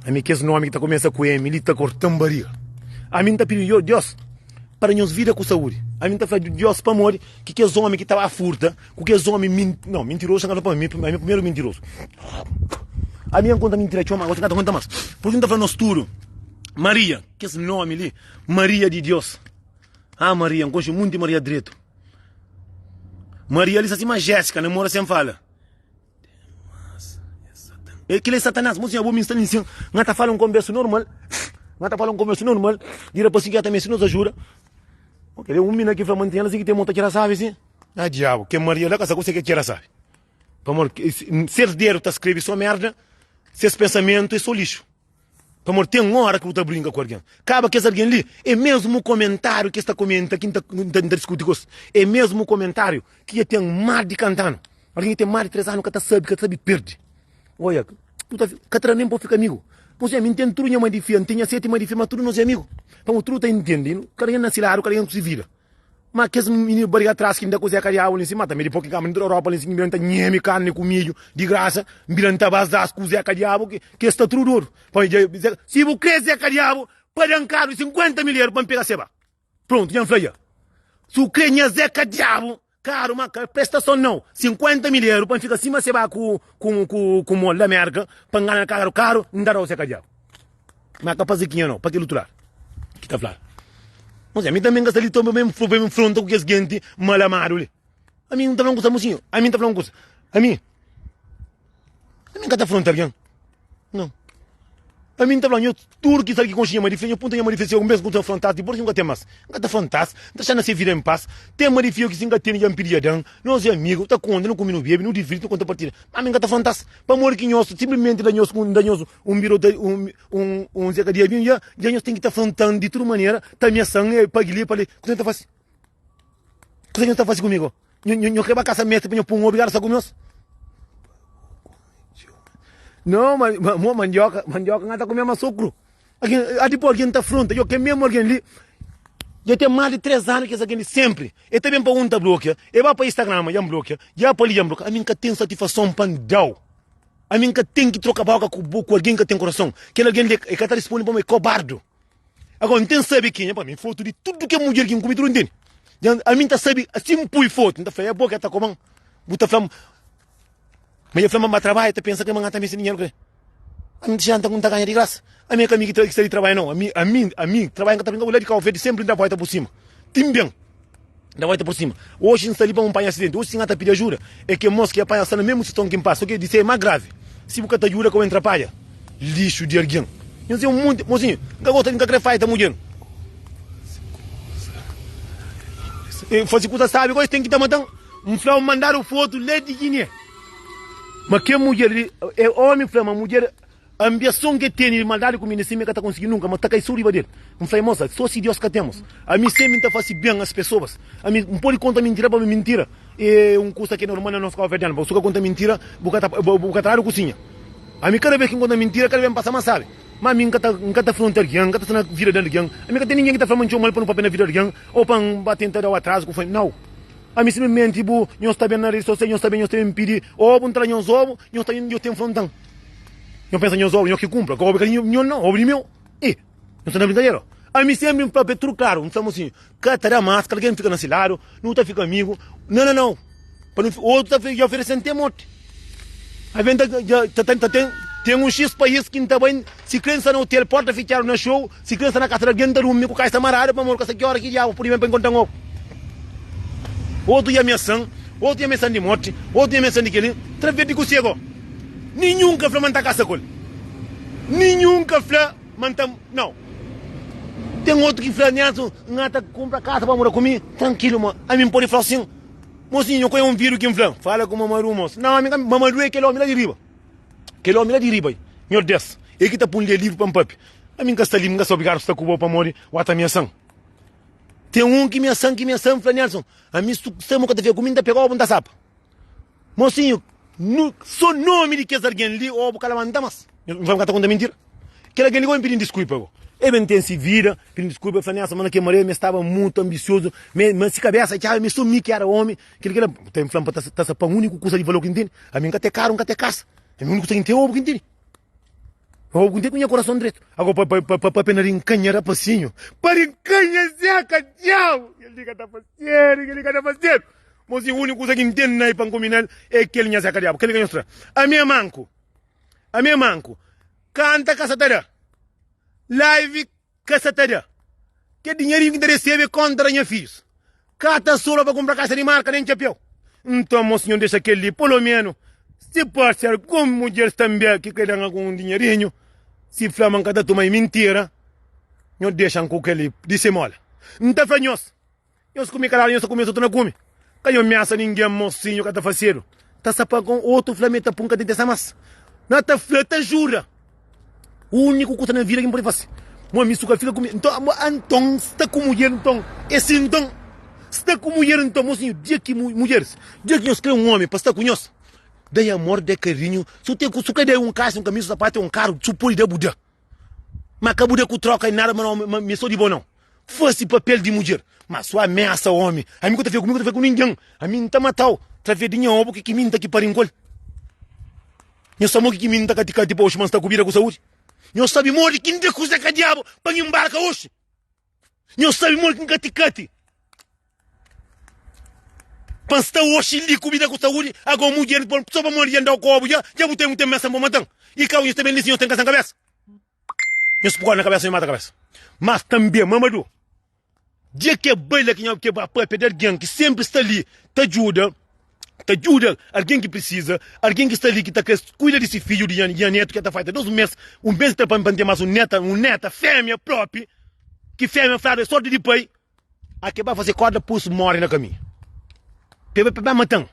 Ami kes nomi ki ta kumesa ku M li ta korta-m bariga. Ami N ta pidi yo Dios pa da nhos vida ku saúdi. Ami N ta fla Dios pamodi ki kes omi ki ta ba furta ku kes omi min, no, mintirosu N ka ta fla pa mi, ami primeru mintirosu. Ami N konta mintira txeu, ma gosi N ka ta konta mas. Pur isu N ta fla nos tudu, Maria, kes nomi li, Maria di Dios. Ah Maria, N konxe munti Maria dretu. Maria li sta sima Jéssica, namora sen fala. É kel é Satanás. Mosinha, bo mi sta li nsin. Nga ta fala un konbersu normal. Nga ta fala un konbersu normal. Di rapasin ki ta meste nos ajuda. Ok, un mina ki fla ma ntin ela si ki ten mo ta txera sabi si. Ah, diabu, ke Maria la ka sa kuse ke txera sabi. Pamodi ses dedu ta skrebe so merda, ses pensamentu é so lixu. Pamodi ten óra ki bu ta brinka ku algen. Kaba kes algen li, é mésmu komentáriu ki es ta komenta ki N ta diskuti ku es. É mésmu komentáriu ki dja ten más di kanta anu. Algen ki ten más di 3 anu ka ta sabe, ka ta sabe perde. Oia, tu ta ka ta da nen pa bu fika amigu. Pur ami N ten tudu nha mai di fia, N ten nha seti mai di fia, ma tudu nos é amigu. Pamodi tudu ta intende, kada algen na si ladu, kada algen ku si vida. Ma kes mininu bariga tras ki N da ku Zeka Diabu li nsin, ma tanbe dipos ki N kaba di Europa li nsin, N bira N ta nheme karni ku midju di grasa, N bira N ta bazas ku Zeka Diabu ki es sta tudu dodu. Pa dja Zeka, si bu kre Zeka Diabu pa da-m karu di 50 mil eru pa N pega seba. Prontu, dja N fla dja. Si bu kre nha Zeka Diabu karu, ma ka prestason nau, 50 mil eru pa N fika sima seba ku ku ku ku mol da Merka pa N gana karu karu, N ta da-u Zeka Diabu. Ma ka pa Zequinha nau, pa kel utru ladu ki ta fladu. Mosinhu, ami tanbe N ka sta li pa mi nfronta ku kes genti malamadu li. Ami N ta fla un kusa, mosinhu, ami N ta fla un kusa, ami, ami N ka ta fronta algen, nau. Ami N ta fla, nho tudu ki sta li ki konxe nha madi fla, nho punta nha madi fla si un bes N ta frontas, dipôs N ka ten mas. N ka ta frontas, N ta xa na se vida en pas. Ten madi fla ki si N ka tene dja N pidi dja dan. Nos é amigu, ta konta, nu kume, nu bebe, nu divirti, nu konta partida. Ma ami N ka ta frontas. Pamodi ki nhos simplesmenti da nhos da nhos un biro ta un un un zeka diabinhu dja dja nhos ten ki ta frontan di tudu manera ta amiasan e pa kili pa li kuze ta fasi kuze nhos ta fasi kumigu nho nho nho kre ba kasa mestre pa nho pun obrigadu sta ku nhos não ma ma mandioca mandioca nga ta kume ma sokru Algen, a dipôs algen ta fronta, yo kel mesmu algen li dja ten más di 3 anu ki es algen li sénpri e ta ben pa un ta blokia, e ba pa Instagram dja N blokia, dja pa li dja N blokia. Ami N ka ten satisfason pa N da-u. Ami N ka ten ki troka boka ku bo ku algen ki ka ten korason. Kel algen li e ka ta risponde pamodi e kobardu. Agora N ten sabe kenha pa mi fotu di tudu kel mudjer ki N kume tudu N tene. Dja ami N ta sabe si N pui fotu N ta fla e bo ki ta koba-m bu ta fla-m Ma el fla ma N ba trabadja, ta pensa ma N ta meste dinheru kre. Ami N ta xanta ku N ta ganha di grasa. Ami é ka mi ki sta di trabadja nau. Ami, ami, ami, trabadja N ka ta brinka ku el. La di Kau Verdi senpri N da volta pur sima. Ti N ben, N da volta pur sima. Oxi N sta li pa N panha asidenti. Oxi si N ta pidi ajuda, é ke mos ki a panha sta na mesmu situason ki N pasa, so ke di se é más gravi. Si bu ka ta djuda, ka bu entra padja. Lixu di algen. Nhos é un monti. Mosinhu, N ka gosta di N ka kre faita mudjer. Fase kusa sabi, gosi ten ki ta matan. N fla-u mandadu fotu la di Giné. Ma kel mudjer li, e omi fla ma mudjer ambiason ke tene di maldadi ku mi ne sima e ka ta konsigi nunka, ma ta kai so riba del. N fla, mosa, so si Deus ka ten mos. Ami sempri N ta fasi ben as pesoas. Ami N podi konta mintira pa mi mintira e un kusa ke normal na nos kabuverdianu, pa su ka konta mintira bu ka ta bu ka tradu kusinha. Ami kada bes ki N konta mintira kada bes N pasa mas sabi. Ma ami N ka ta N ka ta fronta algin, N ka ta sta na vida di algin. Ami ka ten ningin ki ta fla ma N txomal pa nu papia na vida di algin o pa N ba tenta dau atrazu ku fai. Nau. Ami simplesmenti bu nhos ta ben na redi sosial nhos ta ben nhos ta ben pidi obu n tra nhos obu nhos ta ben nhos ten frontan nhos pensa nhos obu nhos ki kumpra ka obu ka di nho nau obu di meu ih nhos ta na brinkadera ami sempri n papia tudu klaru n fla mosinhu ka ta da mas ka algen fika na si ladu nu ta fika amigu nau nau nau pa nu otu ta dja oferesen te morti Algen ta ta ta ta ten ten un xis país ki N ta bai si kre N sta na otel porta fitxadu na xou si kre N sta na kasa di algen N ta durmi ku kaisa maradu pamodi ka sa ki ora ki diabu pudi ben pa inkontra-m obu otu dja amiasan otu dja amiasan di morti otu dja amiasan di keli traves di kusé go ninhun ka fla ma N ta kasa ku el ninhun ka fla ma N ta nau ten otu ki fla Nelson N ata kunpra kasa pa mora ku mi trankilu ma ami N podi fla-u sin. Mosinhu, nho konhe un vídiu ki N fla, Fala ku Mamadu, mos. Nau, ami ka. Mamadu é kel ómi la di riba. Kel ómi la di riba, Nhor Deus, é ki ta pun lé livru pa N papia. Ami N ka sta li, N ka sta obrigadu sta ku bo pamodi bu ata miasan. Ten un ki miasan, ki miasan, N fla, Nelson, ami su sta mo ka ta fika ku mi, N ta pega obu, N ta sapa. Mosinhu, nu, so nomi di kes algen li, obu ka labanta mas. N fla, N ka ta konta mintira. Kel algen li gosi pidi-m diskulpa go. El ben ten si vida, pidi-m diskulpa, el fla, Nelson, ma na kel maré mi staba mutu anbisiozu, mi, ma si kabesa atxaba mi so mi ki era omi, kel kila, ta ben fla-m pa ta, ta sapa-m uniku kusa di valor ki N tene. Ami N ka ten karu, N ka ten kasa. Ami uniku kusa ki N ten é obu ki N tene. Obu ki N ten ku nha korason dretu. Ago pa, pa, pa, pa, pa pena rinka nha rapasinhu, pa rinka nha zeka, diabu! Kel li ka ta fasedu, kel li ka ta fasedu. Mosinhu, uniku kusa ki N ten na el pa N kume nel é kel nha zeka, diabu. Kel li ka nhos tra. Ami é manku. Ami é manku. Kanta ka sa ta da. Live ka sa ta da. Kel dinherinhu ki N ta resebe kontra nha fidjus. Ka ta sobra pa kunpra kaxa di marka nen txapéu. Nton, mo sinhor dexa kel li, poloménu si parse algun mudjer tanbê ki krê da-m algun dinherinhu, si fla ma N ka ta toma é mintira, nho dexa-m ku kel li di simóla. N ta fla nhos, Nhos kume kaladu nhos ta kume otu na kume ka nho miasa ninguém mocinho ka ta fasedu ta sapa com otu fla me ta pun ka tenta sa mas na ta fla ta jura uniku kusa na vida ki pode fase mo mi su ka fika ku mi nton anton sta ku mudjer nton é si nton sta ku mudjer nton mocinho dia ki mudjeres dia ki nhos kre um homi pa sta ku nhos dai amor dai carinho su tem su ka dai um kasa um camisa um sapato um carro su pode da bu da ma ka bu da ku troka nada ma mi so di bo não. Fase papel di mudjer, ma so ameasa omi. Ami ku ta fika ku mi ku ta fika ku ningen. Ami N ta matau traves di nha obu ki ki mi N ta ki pari nkual. Nho sa mo ki ki mi N ta kati-kati pa oxi ma N sta ku bida ku saudi? Nho sabi modi ki N da kuze ka diabu pa N imbarka oxi? Nho sabi modi ki N kati-kati pa N sta oxi li ku bida ku saudi? Ago mudjer so pamodi dja N dau kobu dja, dja bu ten bu ten mesa pa matan? I kau nho sta ben li si nho ten ka sen kabesa? Nhos pô na kabesa, nhos mata kabesa. Mas tanbe, Mamadu, dia ki e bai la ki nha ki ba papia di algen ki senpri sta li ta djuda, ta djuda algen ki prisiza, algen ki sta li ki ta kre kuida di si fidju, di nha netu ki ta faita dos mes, un mes ta pa N ten mas un neta, un neta femia propi, ki femia fladu e sorti di pai. A ke ba fase korda pus more na kaminhu. Pe ba pe ba matan.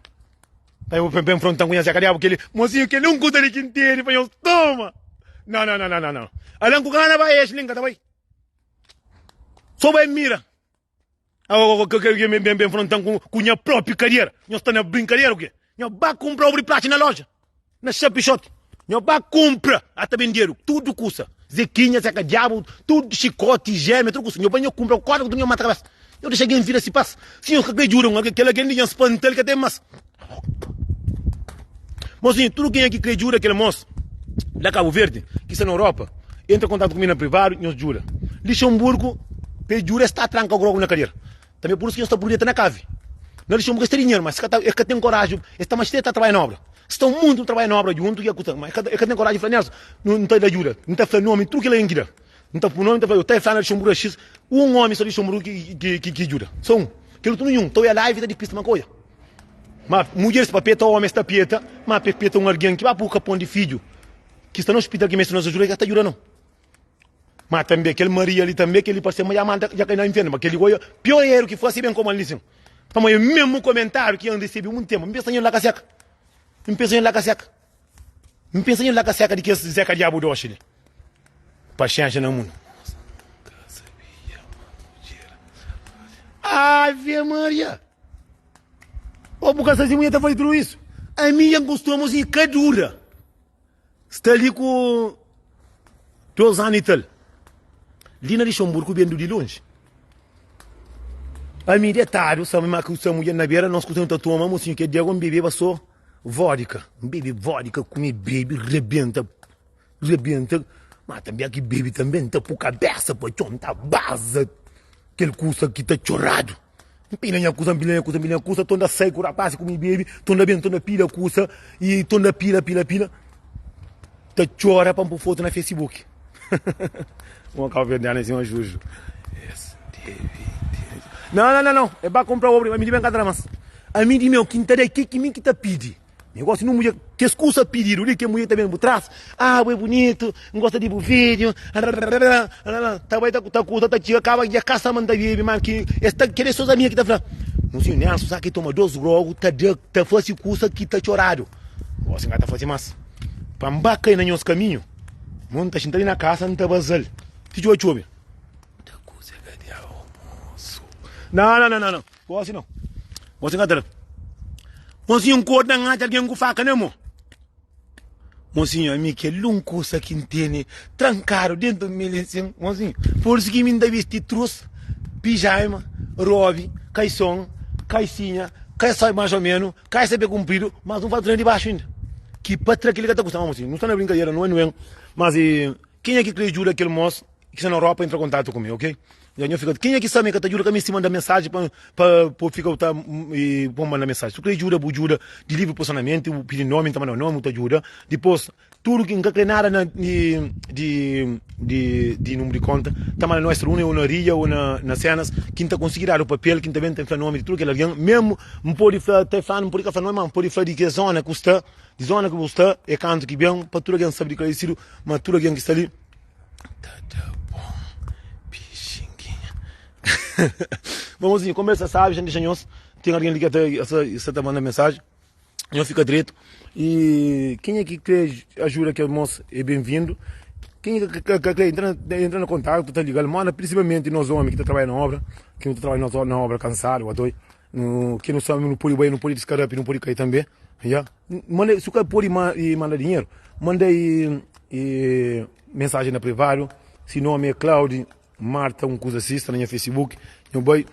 Pa eu pe enfrontan ku nha Zé Kadiabu keli mozinho keli un kuza di ki ntende pa nhos toma. Não não não não não não. Alan ku gana bai es li nka ta bai. So bai mira. Awa ke ke ben ben enfrontan ku ku nha propi kadera. Nhos sta na brinkadera o ke? Nho ba kumpra obri placa na loja, na xapixoti. Nho ba kumpra, ata bendedu tudu kusa. Zequinha, zeca diabu, tudu xikoti, gêmea, tudu kusa. Nho ba nho kumpra korda ku tudu nho mata kabesa. Nho dexa gen vida si pas. Si nho ka kre djuda un algen, kel algen li nho spantal ka ten mas. Mosinhu, tudu kenha ki kre djuda kel mos la Kabu Verdi ki sta na Europa, entra kontatu ku mi na privadu, nho djuda. Lixemburgu, pa e djuda es ta tranka grogu na kadera. Tanbe pur isu ki nhos ta prudeta na kavi. Na Luxemburgo es ten dinheru, mas es ka ta, es ka ten koraji, es ta mas ta trabadja na obra. Sta un monti ta trabadja na obra djuntu ki kusa, ma es ka es ka ten koraji di fla Nelson, nu ta da ajuda, N ta fla nomi tudu kel algen ki da. N ta pui nomi, N ta fla yo ta fla na Luxemburgo xis, un omi so di Luxemburgo ki ki ki ki djuda. So un. Kel otu ninhun. Ta oia live ta dipista ma ka oia. Ma mudjeris pa peta omi es ta peta, ma pa peta un algen ki ba buka pon di fidju ki sta na ospital ki meste nos ajuda, es ka ta djuda no. Ma tanbe kel Maria li tanbe kel li parse ma dja manda dja kai na infernu ma kel li goia pior eru ki fase ben komal li sin pamodi e mesmu komentariu ki N resebe un tempu N pensa nho laka seka N pensa nho laka seka N pensa nho laka seka di kes zeka diabu doxi li paxenxa na mundu Ave Maria Ô bu ka sa si mulher ta faze tudu isu ami dja N kustuma si ka dura Sta li ku dos anu i tal. Li na Lixonburgu bendu di lonji. Ami detadu, sa ma ku sa mudjer na bera, nos ku ta toma, mosinhu ke diagu, N bebeba so vodka. N bebe vodka, kume, bebe, rebenta, rebenta. Ma tanbe ki bebe tanbe, N ta pu kabesa pa txon, N ta baza kel kusa ki ta txoradu. N pila nha kusa, N pila nha kusa, N pila nha kusa, tonda sai ku rapaz ku mi bebe, tonda ben, tonda pila kusa, i tonda pila, pila, pila, ta txora pa N pu fotu na Facebook. Uma cabo-verdiana em cima Juju. Es debe ter. Não, não, não, não. É ba comprar obra, ami di ben ka tra mas. Ami di meu, ki N ta da ke ki mi ki ta pidi. Mi gosta di un mudjer, kes kusa pididu li ke mudjer ta ben bu tras, ah bu é bunitu, N gosta di bu video, ta bai ta kusa ta txiga kaba dja kasa ma N ta bebe ma ki es ta kel é sos amiga ki ta fla Mosinhu Nelson sa ki toma dos grogu ta da ta fasi kusa ki ta txoradu gosi N ka ta fasi mas pa N ba kai na nhos kaminhu mo N ta xinta li na kasa N ta bazal ti txobe txobe ta kusa ka di almosu na na na na Gosi nau. Gosi N ka ta da. Mosinhu N korda N atxa algen ku faka na mo. Mosinhu ami kel un kusa ki N tene trankadu dentu mi li sin. Mosinhu pur isu ki mi N ta bisti trus, pijaima, robi, kaison, kaisinha, kaisa mas o menu, kaisa pe kunpridu, mas un fatu la di baxu inda. Ki pa tra kili ka ta kusta. Ma mosinhu nu sta na brinkadera nu é nu é mas kenha ki kre djuda kel mos ki sta na Europa entra kontatu ku mi ok. Dja nho fika, kenha ki sabe ma ka ta djuda ka meste manda mensaji pa pa pa fika ta pa manda mensaji. Si bu kre djuda, bu djuda di livri personamenti, bu pidi nomi, N ta manda nomi, bu ta djuda. Dipos, tudu ki N ka kre nada na di di di di numeru di konta, ta manda Nuestra Una ou na Ria ou na na senas ki N ta konsigi dadu papel ki N ta ben ta fla nomi di tudu kel algen. Mesmu N pode fla, ta fla, N pode ka fla nomi, ma N pode fla di ke zona ku sta, di zona ki bu sta, e kantu ki ben, pa tudu algen sabe di klaresidu ma tudu algen ki sta li. Ta da bom pixinguinha. Bom mozinho, conversa sabe, já deixa nós. Tem alguém ali que tá, está tá mandando mensagem. Nós fica direito. E quem é que quer ajuda que moço é bem-vindo. Quem é que quer entra, entra no contato, tá ligado? Manda principalmente nós homens que tá trabalhando na obra, que não tá trabalhando na obra cansado, ou doi. No, que não sabe, não pode banho, não pode descarap, não pode cair também. Já. Manda, se o cara pode mandar dinheiro, manda aí e mensagem na privado. Se nome é Claudio. Marta un kuza si, sta na nha Facebook, nhu bai.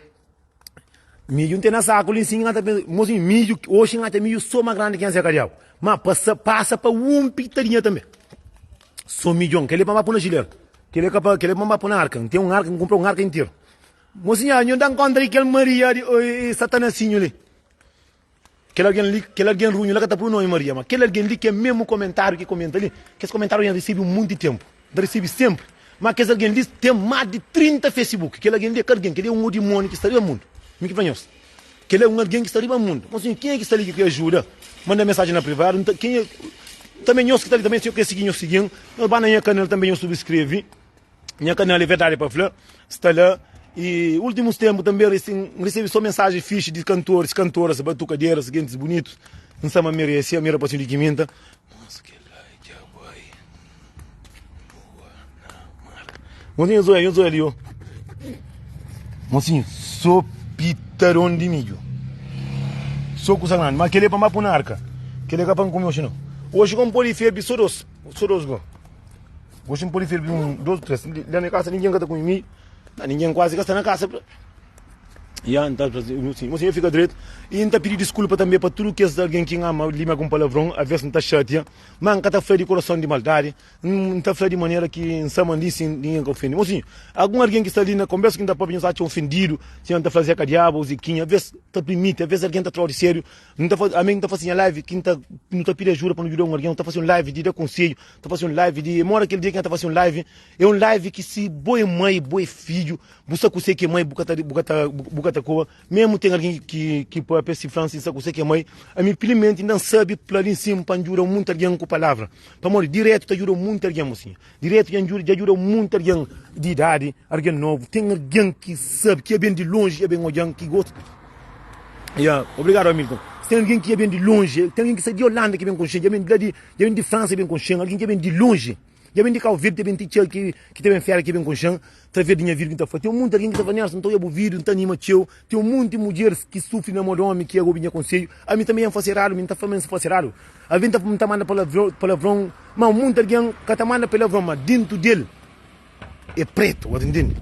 Midju n ten na saku li nsin, n ta pensa, mosinhu, midju, oxi n atxa midju so ma grandi ki N seka diabu. Ma pasa, pasa pa un pitadinha tanbe. So midjon, kel-li pa N ba pui na jilera, kel-li ka pa, kel-li pa N ba pui na arka. N ten un arka, N kunpra un arka interu. Mosinhu, nhu da-m konta di kel Maria di, satanasinhu li. Kel algen li, kel algen runhu la ka ta pui nomi Maria, ma kel algen li ki é memu komentáriu ki komenta li, kes komentáriu nha resebe un monti ténpu, N ta resebe sénpri, ma kes algen li ten más di 30 Facebook, kel algen li é ka algen, kel li é un dimóniu ki sta riba mundu, mi ki fla nhos, kel li é un algen ki sta riba mundu, Mon sinhor, kenha ki sta li ki krê ajuda, manda mensajen na privadu, N ta, kenha, tanbê nhos ki sta li tanbê si nhos krê sigi nhos sigi-m, nhos ba na nha kanal tanbê nhos subskreve. Nha kanal é Verdade pa Fla sta la e últimos tempo também N recebi só mensagem fixe de cantores, cantoras, batucadeiras, gentes bonitos. N sa ma merece, ami rapazinho de Quiminta. Nossa, que lá dja bai. Boa na mar. Mocinho, zoia, nho zoia ali, ó. Mocinho, só pitaron de milho. Só kusa grande, mas kel é pa ba pôr na arca. Kel é ka pa N kume hoje não. Hoje como pode ferve só dos, só dos go. Gosi N pode ferbi un, dos, tres. La na kasa ningen ka ta kume mi. Na ningen kuazi ka sta na kasa. Ya, N ta fla si, mosinha fika dretu. I N ta pidi diskulpa tanbe pa tudu kes algen ki N ama lima ku un palavron. Aves N ta xatia, ma N ka ta fla di kurason di maldadi. N ta fla di manera ki N sa ma li sin ningen ka ofende. Mosinhu, algun algen ki sta li na konbersu ki N ta papia, nhos atxa ofendidu si N ta fla Zeka Diabu ô Zekinha. Aves ta primiti, aves algen ta tra-u di sériu. N ta fla, ami N ta fase nha live ki N ta, nu ta pidi ajuda pa nu djuda un algen. Nu ta fase un live di da konsedju. Ta fase un live di mora kel dia ki N ta fase un live é un live ki si bo é mai bo é fidju bu sa kuse ki é mai bu ka ta bu ka ta bu ka ta koba mesmu ten algen ki ki papia si flan si N sa kuse ki é mai ami pilimenti inda N sabi fla li nsin pa N djuda munti algen ku palavra pamodi diretu ta djuda munti algen mosinha diretu dja dja djuda munti algen di idadi algen novu ten algen ki sabi ki ben di lonji ya ben odjan ki gosta ya obrigadu Hamilton ten algen ki ya ben di lonji ten algen ki sai di Holanda ki ben konxe dja ben di la di Dja ben di Fransa ben konxe-m, algen ki ben di lonji. Dja ben di Kau Verdi ta ben ti txeu ki ki ta ben fera ki ben konxe-m, traves di nha vídiu ki N ta fla. Ten monti algen ki ta fla, Nelson, N ta oia bu vídiu, N ta anima txeu. Ten monti mudjeris ki sufri na mô di ómi ki obi nha konsedju. Ami tanbe N fase eradu, mi N ta fla ma N fase eradu. Alvês N ta N ta manda palavron, ma monti algen ka ta manda palavron, ma dentu di el é pretu, bu ta ntende?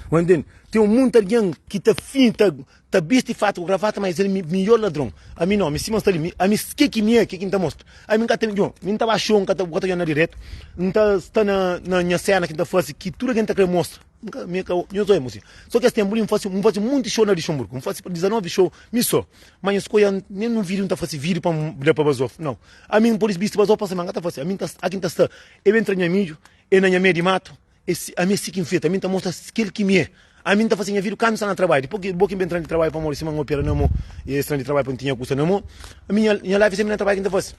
Bu ta ntende? Ten monti algen ki ta finta. Ta bisti fatu ku gravata ma es el midjor ladron ami no mi sima nsta li ami ke ki mi é ke ki nta mostra ami nka ta djo mi nta ba xou nka ta bu ka ta djo na diretu nta sta na na nha sena ki nta fasi ki tudu algen ta kre mostra nka mi ka nhos oia mosi so kes tempu li nfasi nfasi munti xou na Luxemburgo nfasi 19 xou mi so ma nhos koia nen un video nta fasi video pa da pa bazof nau ami npodi bisti bazof pa ma nka ta fasi ami nta aki nta sta e ben tra nha midju e na nha mei di matu Esse ami é si ki N feta, ami N ta mostra kel ki mi é. Ami N ta fase nha vida kandu N sta na trabadju. Dipos ki bo ki N ben tran di trabadju pamodi sima N opera na mo i es tran di trabadju pa N tinha kusa na mo, ami nha nha life é sempri na trabadju ki N ta fase.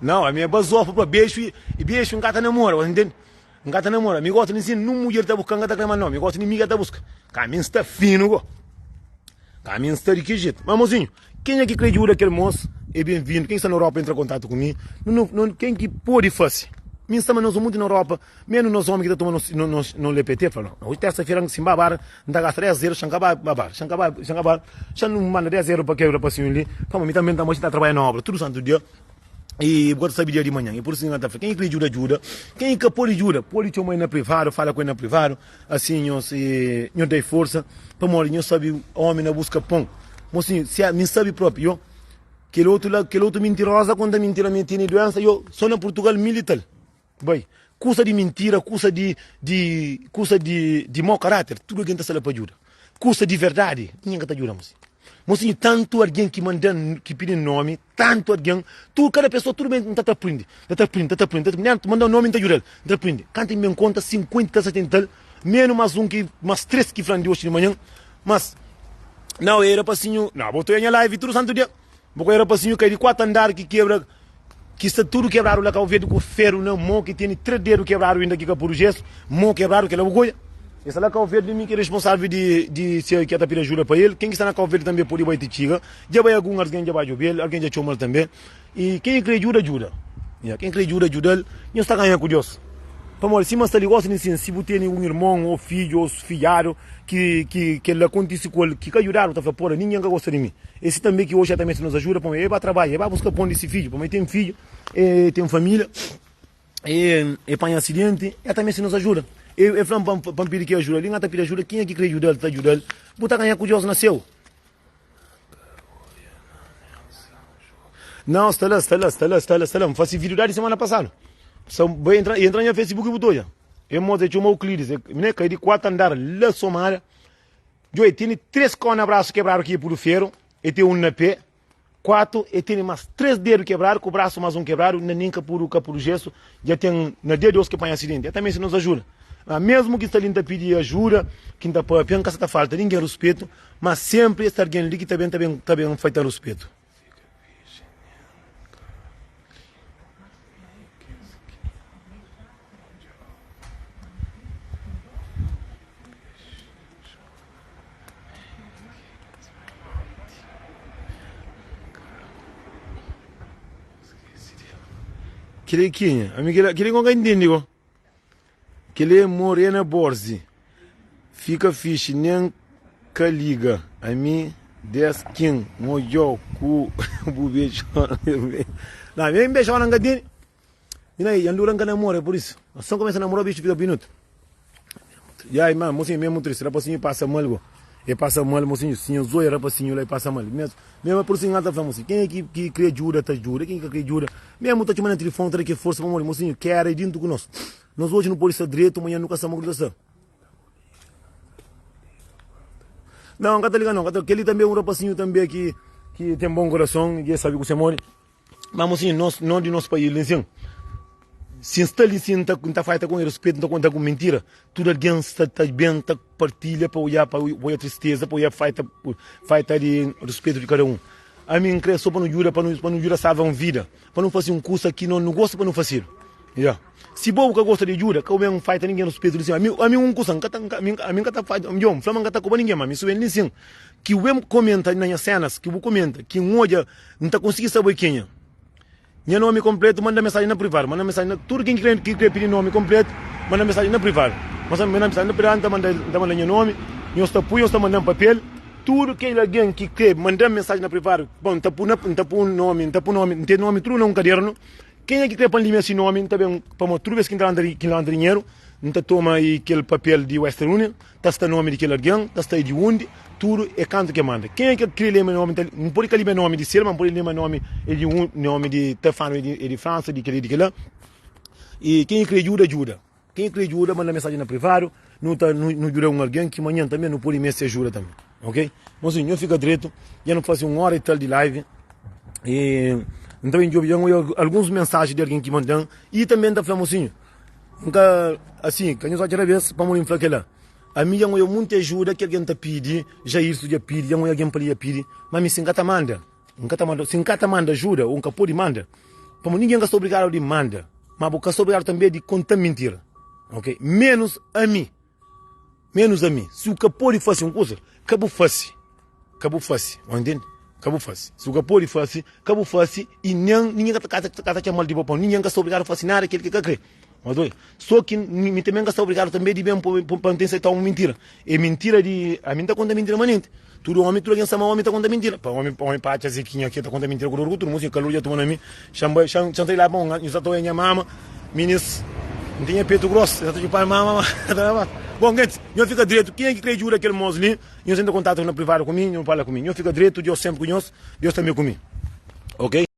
Nau, ami é bazofa pa bexu i bexu N ka ta namora, bu ntende? N ka ta namora, mi gosta di nsina nun mudjer ta buska, N ka ta kre ma nau, mi gosta di mi ka ta buska. Ka mi N sta finu go. Ka mi N sta di ki jetu. Ma mozinhu, kenha ki kre djuda kel mos é ben-vindu. Ken ki sta na Europa entra kontatu ku mi. Nu, nu, ken ki pode fase. Mi N sta ma nos munti na Europa, menu nos omi ki ta toma nos, nos, nos, nos LPT, fla, no, oji tersa-fera N sin ba bar, N ta gasta 10 euro, xa N ka ba ba bar, xa N ka ba, xa N ka ba, xa N manda 10 euro pa kel rapasinhu li, pamodi mi tanbe N ta moxi N ta trabadja na obra tudu santu dia. I bu ka ta sabe dia di manhan. I pur isu N ta fla, ken ki kre djuda, djuda. Ken ki ka pode djuda, pode txoma el na privadu, fala ku el na privadu. Asin nhos, nhos da-i forsa, pamodi nhos sabe omi na buska pon. Mosinhu, si mi sabe propi, yo, kel otu la, kel otu mintiroza konta mintira mi tene duensa, yo, so na Purtugal milital. Bai, kusa di mintira, kusa di, di, kusa di, di mau karáter, tudu algen ta sta la pa djuda. Kusa di verdadi, ningen ka ta djuda, mosinhu. Mosinhu, tantu algen ki manda-m, ki pidi-m nomi, tantu algen, tudu, kada pesoa, tudu ben, N ta ta prindi, N ta ta prindi, N ta ta prindi, N ta manda-m nomi, N ta djuda-l, N ta prindi. Kantu N ben konta, 50 ta 70-l, menu mas un ki, mas tres ki fla-m di oxi di manhan, mas, nau, e rapasinhu, nau, bo ta oia nha live tudu santu dia. Bu ka rapasinhu kai di 4 andar ki kebra ki sta tudu kebradu la Kau Verdi ku feru na mo ki teni 3 dedu kebradu inda ki ka pudu jesu mo kebradu kela bu goia e sta la Kau Verdi mi ki responsavel di di se ki ta pidi ajuda pa el ken ki sta na Kau Verdi tanbe pudi bai ti txiga dja bai algun argen dja bai djobe-l algen dja txoma-l tanbe i ken ki kre djuda djuda ya ken kre djuda djuda-l nhos ta ganha ku Dios. Pamodi sima sta li gosi li nsin, si bu tene un irmon ô fidju ô fidjadu ki ki kel-la kontise ku el ki ka djudadu, bu ta fla, Pora, ningen ka gosta di mi. É si tanbê ki oji el ta meste nos ajuda, pamodi el ba trabadja, el ba buska pon di se fidju, pamodi el ten fidju, el ten família, el panha asidenti, el ta meste nos ajuda. El fla-m pa N pidi ki ajuda li, N ka ta pidi ajuda, kenha ki krê djuda-l ta djuda-l. Bu ta ganha ku Deus na séu. Não, sta lá, sta lá, sta lá, sta lá, sta lá. N fase vídeo dadi semana passado. Sa bai entra, entra nha Facebook e bu ta odja. E moza e txoma Euclides, e ne kai di 4 andar la Somália. Djo, e tene 3 kó na braço kebrado ki e pudu feru, e ten un na pé. 4, e tene mas 3 dedu kebrado, ku braço mas un kebrado, na nin ka pudu, ka pudu gesso. Dja ten na dia 2 ki panha acidente. E ta meste nos ajuda. Ma mesmo ki sta li nta pidi ajuda, ki nta papia, nka sa ta falta ningen ruspetu, ma sempri es algen li ki ta ben, ta ben, ta ben faita ruspetu. Kel-li é kenha? Ami kel-li, kel-li ngon ka intende go. Kel-li é Morena Borzi. Fika fixi, nen ka liga. Ami des kin N odjau ku bu bexona. Não, ami bexona N ka tene. Mina, N dura N ka namora, é por isso. Só N começa a namorar, bixu fika pinutu. Ya, irmã, mocinho, mesmo triste, rapacinho passa mal, go. E passa mal, mocinho, sinha zoia rapacinho lá e passa mal. Mesmo, mesmo por isso ta fla, mocinho, quem é que, que crê ajuda, ta ajuda, quem que crê ajuda. Mesmo ta txoma na telefone, ta da que força pa morrer, mocinho, quer é dentro com nós. Nós hoje não pode estar direito, amanhã nunca sabemos o que está. Não, ka ta liga não, ka ta, aquele também é um rapacinho também que que tem bom coração e sabe que você morre. Mas mocinho, nós, nós de nosso país, assim, se está ali sim, tá, tá feita com respeito, tá conta com mentira, tudo alguém está tá bem, tá partilha para olhar, para olhar tristeza, para olhar feita, feita de respeito de cada um. A mim creio só para não ajuda, para não, para não ajuda salvar uma vida, para não fazer um curso aqui não, não gosta para não fazer. Yeah. Se bobo ka gosta de ajuda, ka ben faita ninguém respeito de a mim, a mim um curso, a mim, a mim ka ta faita, eu, fla ka ta coba ninguém, mas mim sou ele sim. Que o comenta nas minhas cenas, que o comenta, que um olha N ta konsigi sabe kenha. Nha nomi konpletu, manda mensajen na privadu. Manda mensajen na tudu ken ki kre ki kre pidi nomi konpletu, manda mensajen na privadu. Manda mensajen na privadu, N ta manda N ta manda nha nomi, nhos ta pui, nhos ta manda-m papel. Tudu kel algen ki kre manda-m mensajen na privadu, bon, N ta pui na N ta pui nomi, N ta pui nomi, N ten nomi tudu na un kadernu. Kenha ki kre pa N limia si nomi, N ta ben, pamodi tudu bes ki N ta lanta ki N lanta dinheru, N ta toma i kel papel di Western Union. Ta sta nomi di kel algen, ta sta di undi, tudu e kantu ke manda. Kenha ki kre lema nomi, ta, N pode ka lima nomi di sel, ma N pode lima nomi e di un, nomi di ta fanu e di, e di Fransa, di keli, di kila. E kenha ki kre djuda, djuda. Kenha ki kre djuda, manda mensajen na privadu, nu ta, nu, nu djuda un algen ki manhan tanbe nu pode meste ajuda tanbe. Ok? Mosinhu, nho fika dretu, dja nu fase un ora i tal di live. E N ta ben djobe, dja N oia alguns mensajen di algen ki mandan, i tanbe N ta fla mosinhu, N ka, asi, ka nhos atxa rabes pamodi N fla kela. Ami dja N oia munti ajuda ki algen ta pidi, Jairson dja pidi, dja N oia algen pa li dja pidi, ma mi si N ka ta manda, N ka ta manda, si N ka ta manda ajuda ô N ka pode manda, pamodi ningen ka sta obrigadu di manda, ma bu ka sta obrigadu tanbe di konta-m mintira, ok? Menus ami. Menus ami. Si bu ka pode fase un kuza, ka bu fase. Ka bu fase. Ô ntende? Ka bu fase. Si bu ka pode fase, ka bu fase i nen ningen ka ta ka ta txoma-l di bo pon. Ningen ka sta obrigadu fase nada kel ki ka kre. Mas oi, so ki mi tanbe N ka sta obrigadu tanbe di ben pa N ten seita un mintira. E mintira di ami N ta konta mintira manenti. Tudu omi, tudu algen sa ma omi ta konta mintira. Pa omi, pa omi pa atxa si ki nha ki ta konta mintira ku dor ku tudu. Mosinhu, kalur dja tuma na mi. Xa-m bai, xa-m sai la pa un, nhu sa ta oia nha mama. Minis, N ten nha petu gros, es ta txupa-m mama, ma. Bon, gentis, nho fika dretu. Kenha ki kre djuda kel mos li, nhos entra kontatu na privadu ku mi, nho fala ku mi. Nho fika dretu, Deus senpri ku nhos, Deus tanbe ku mi. Ok?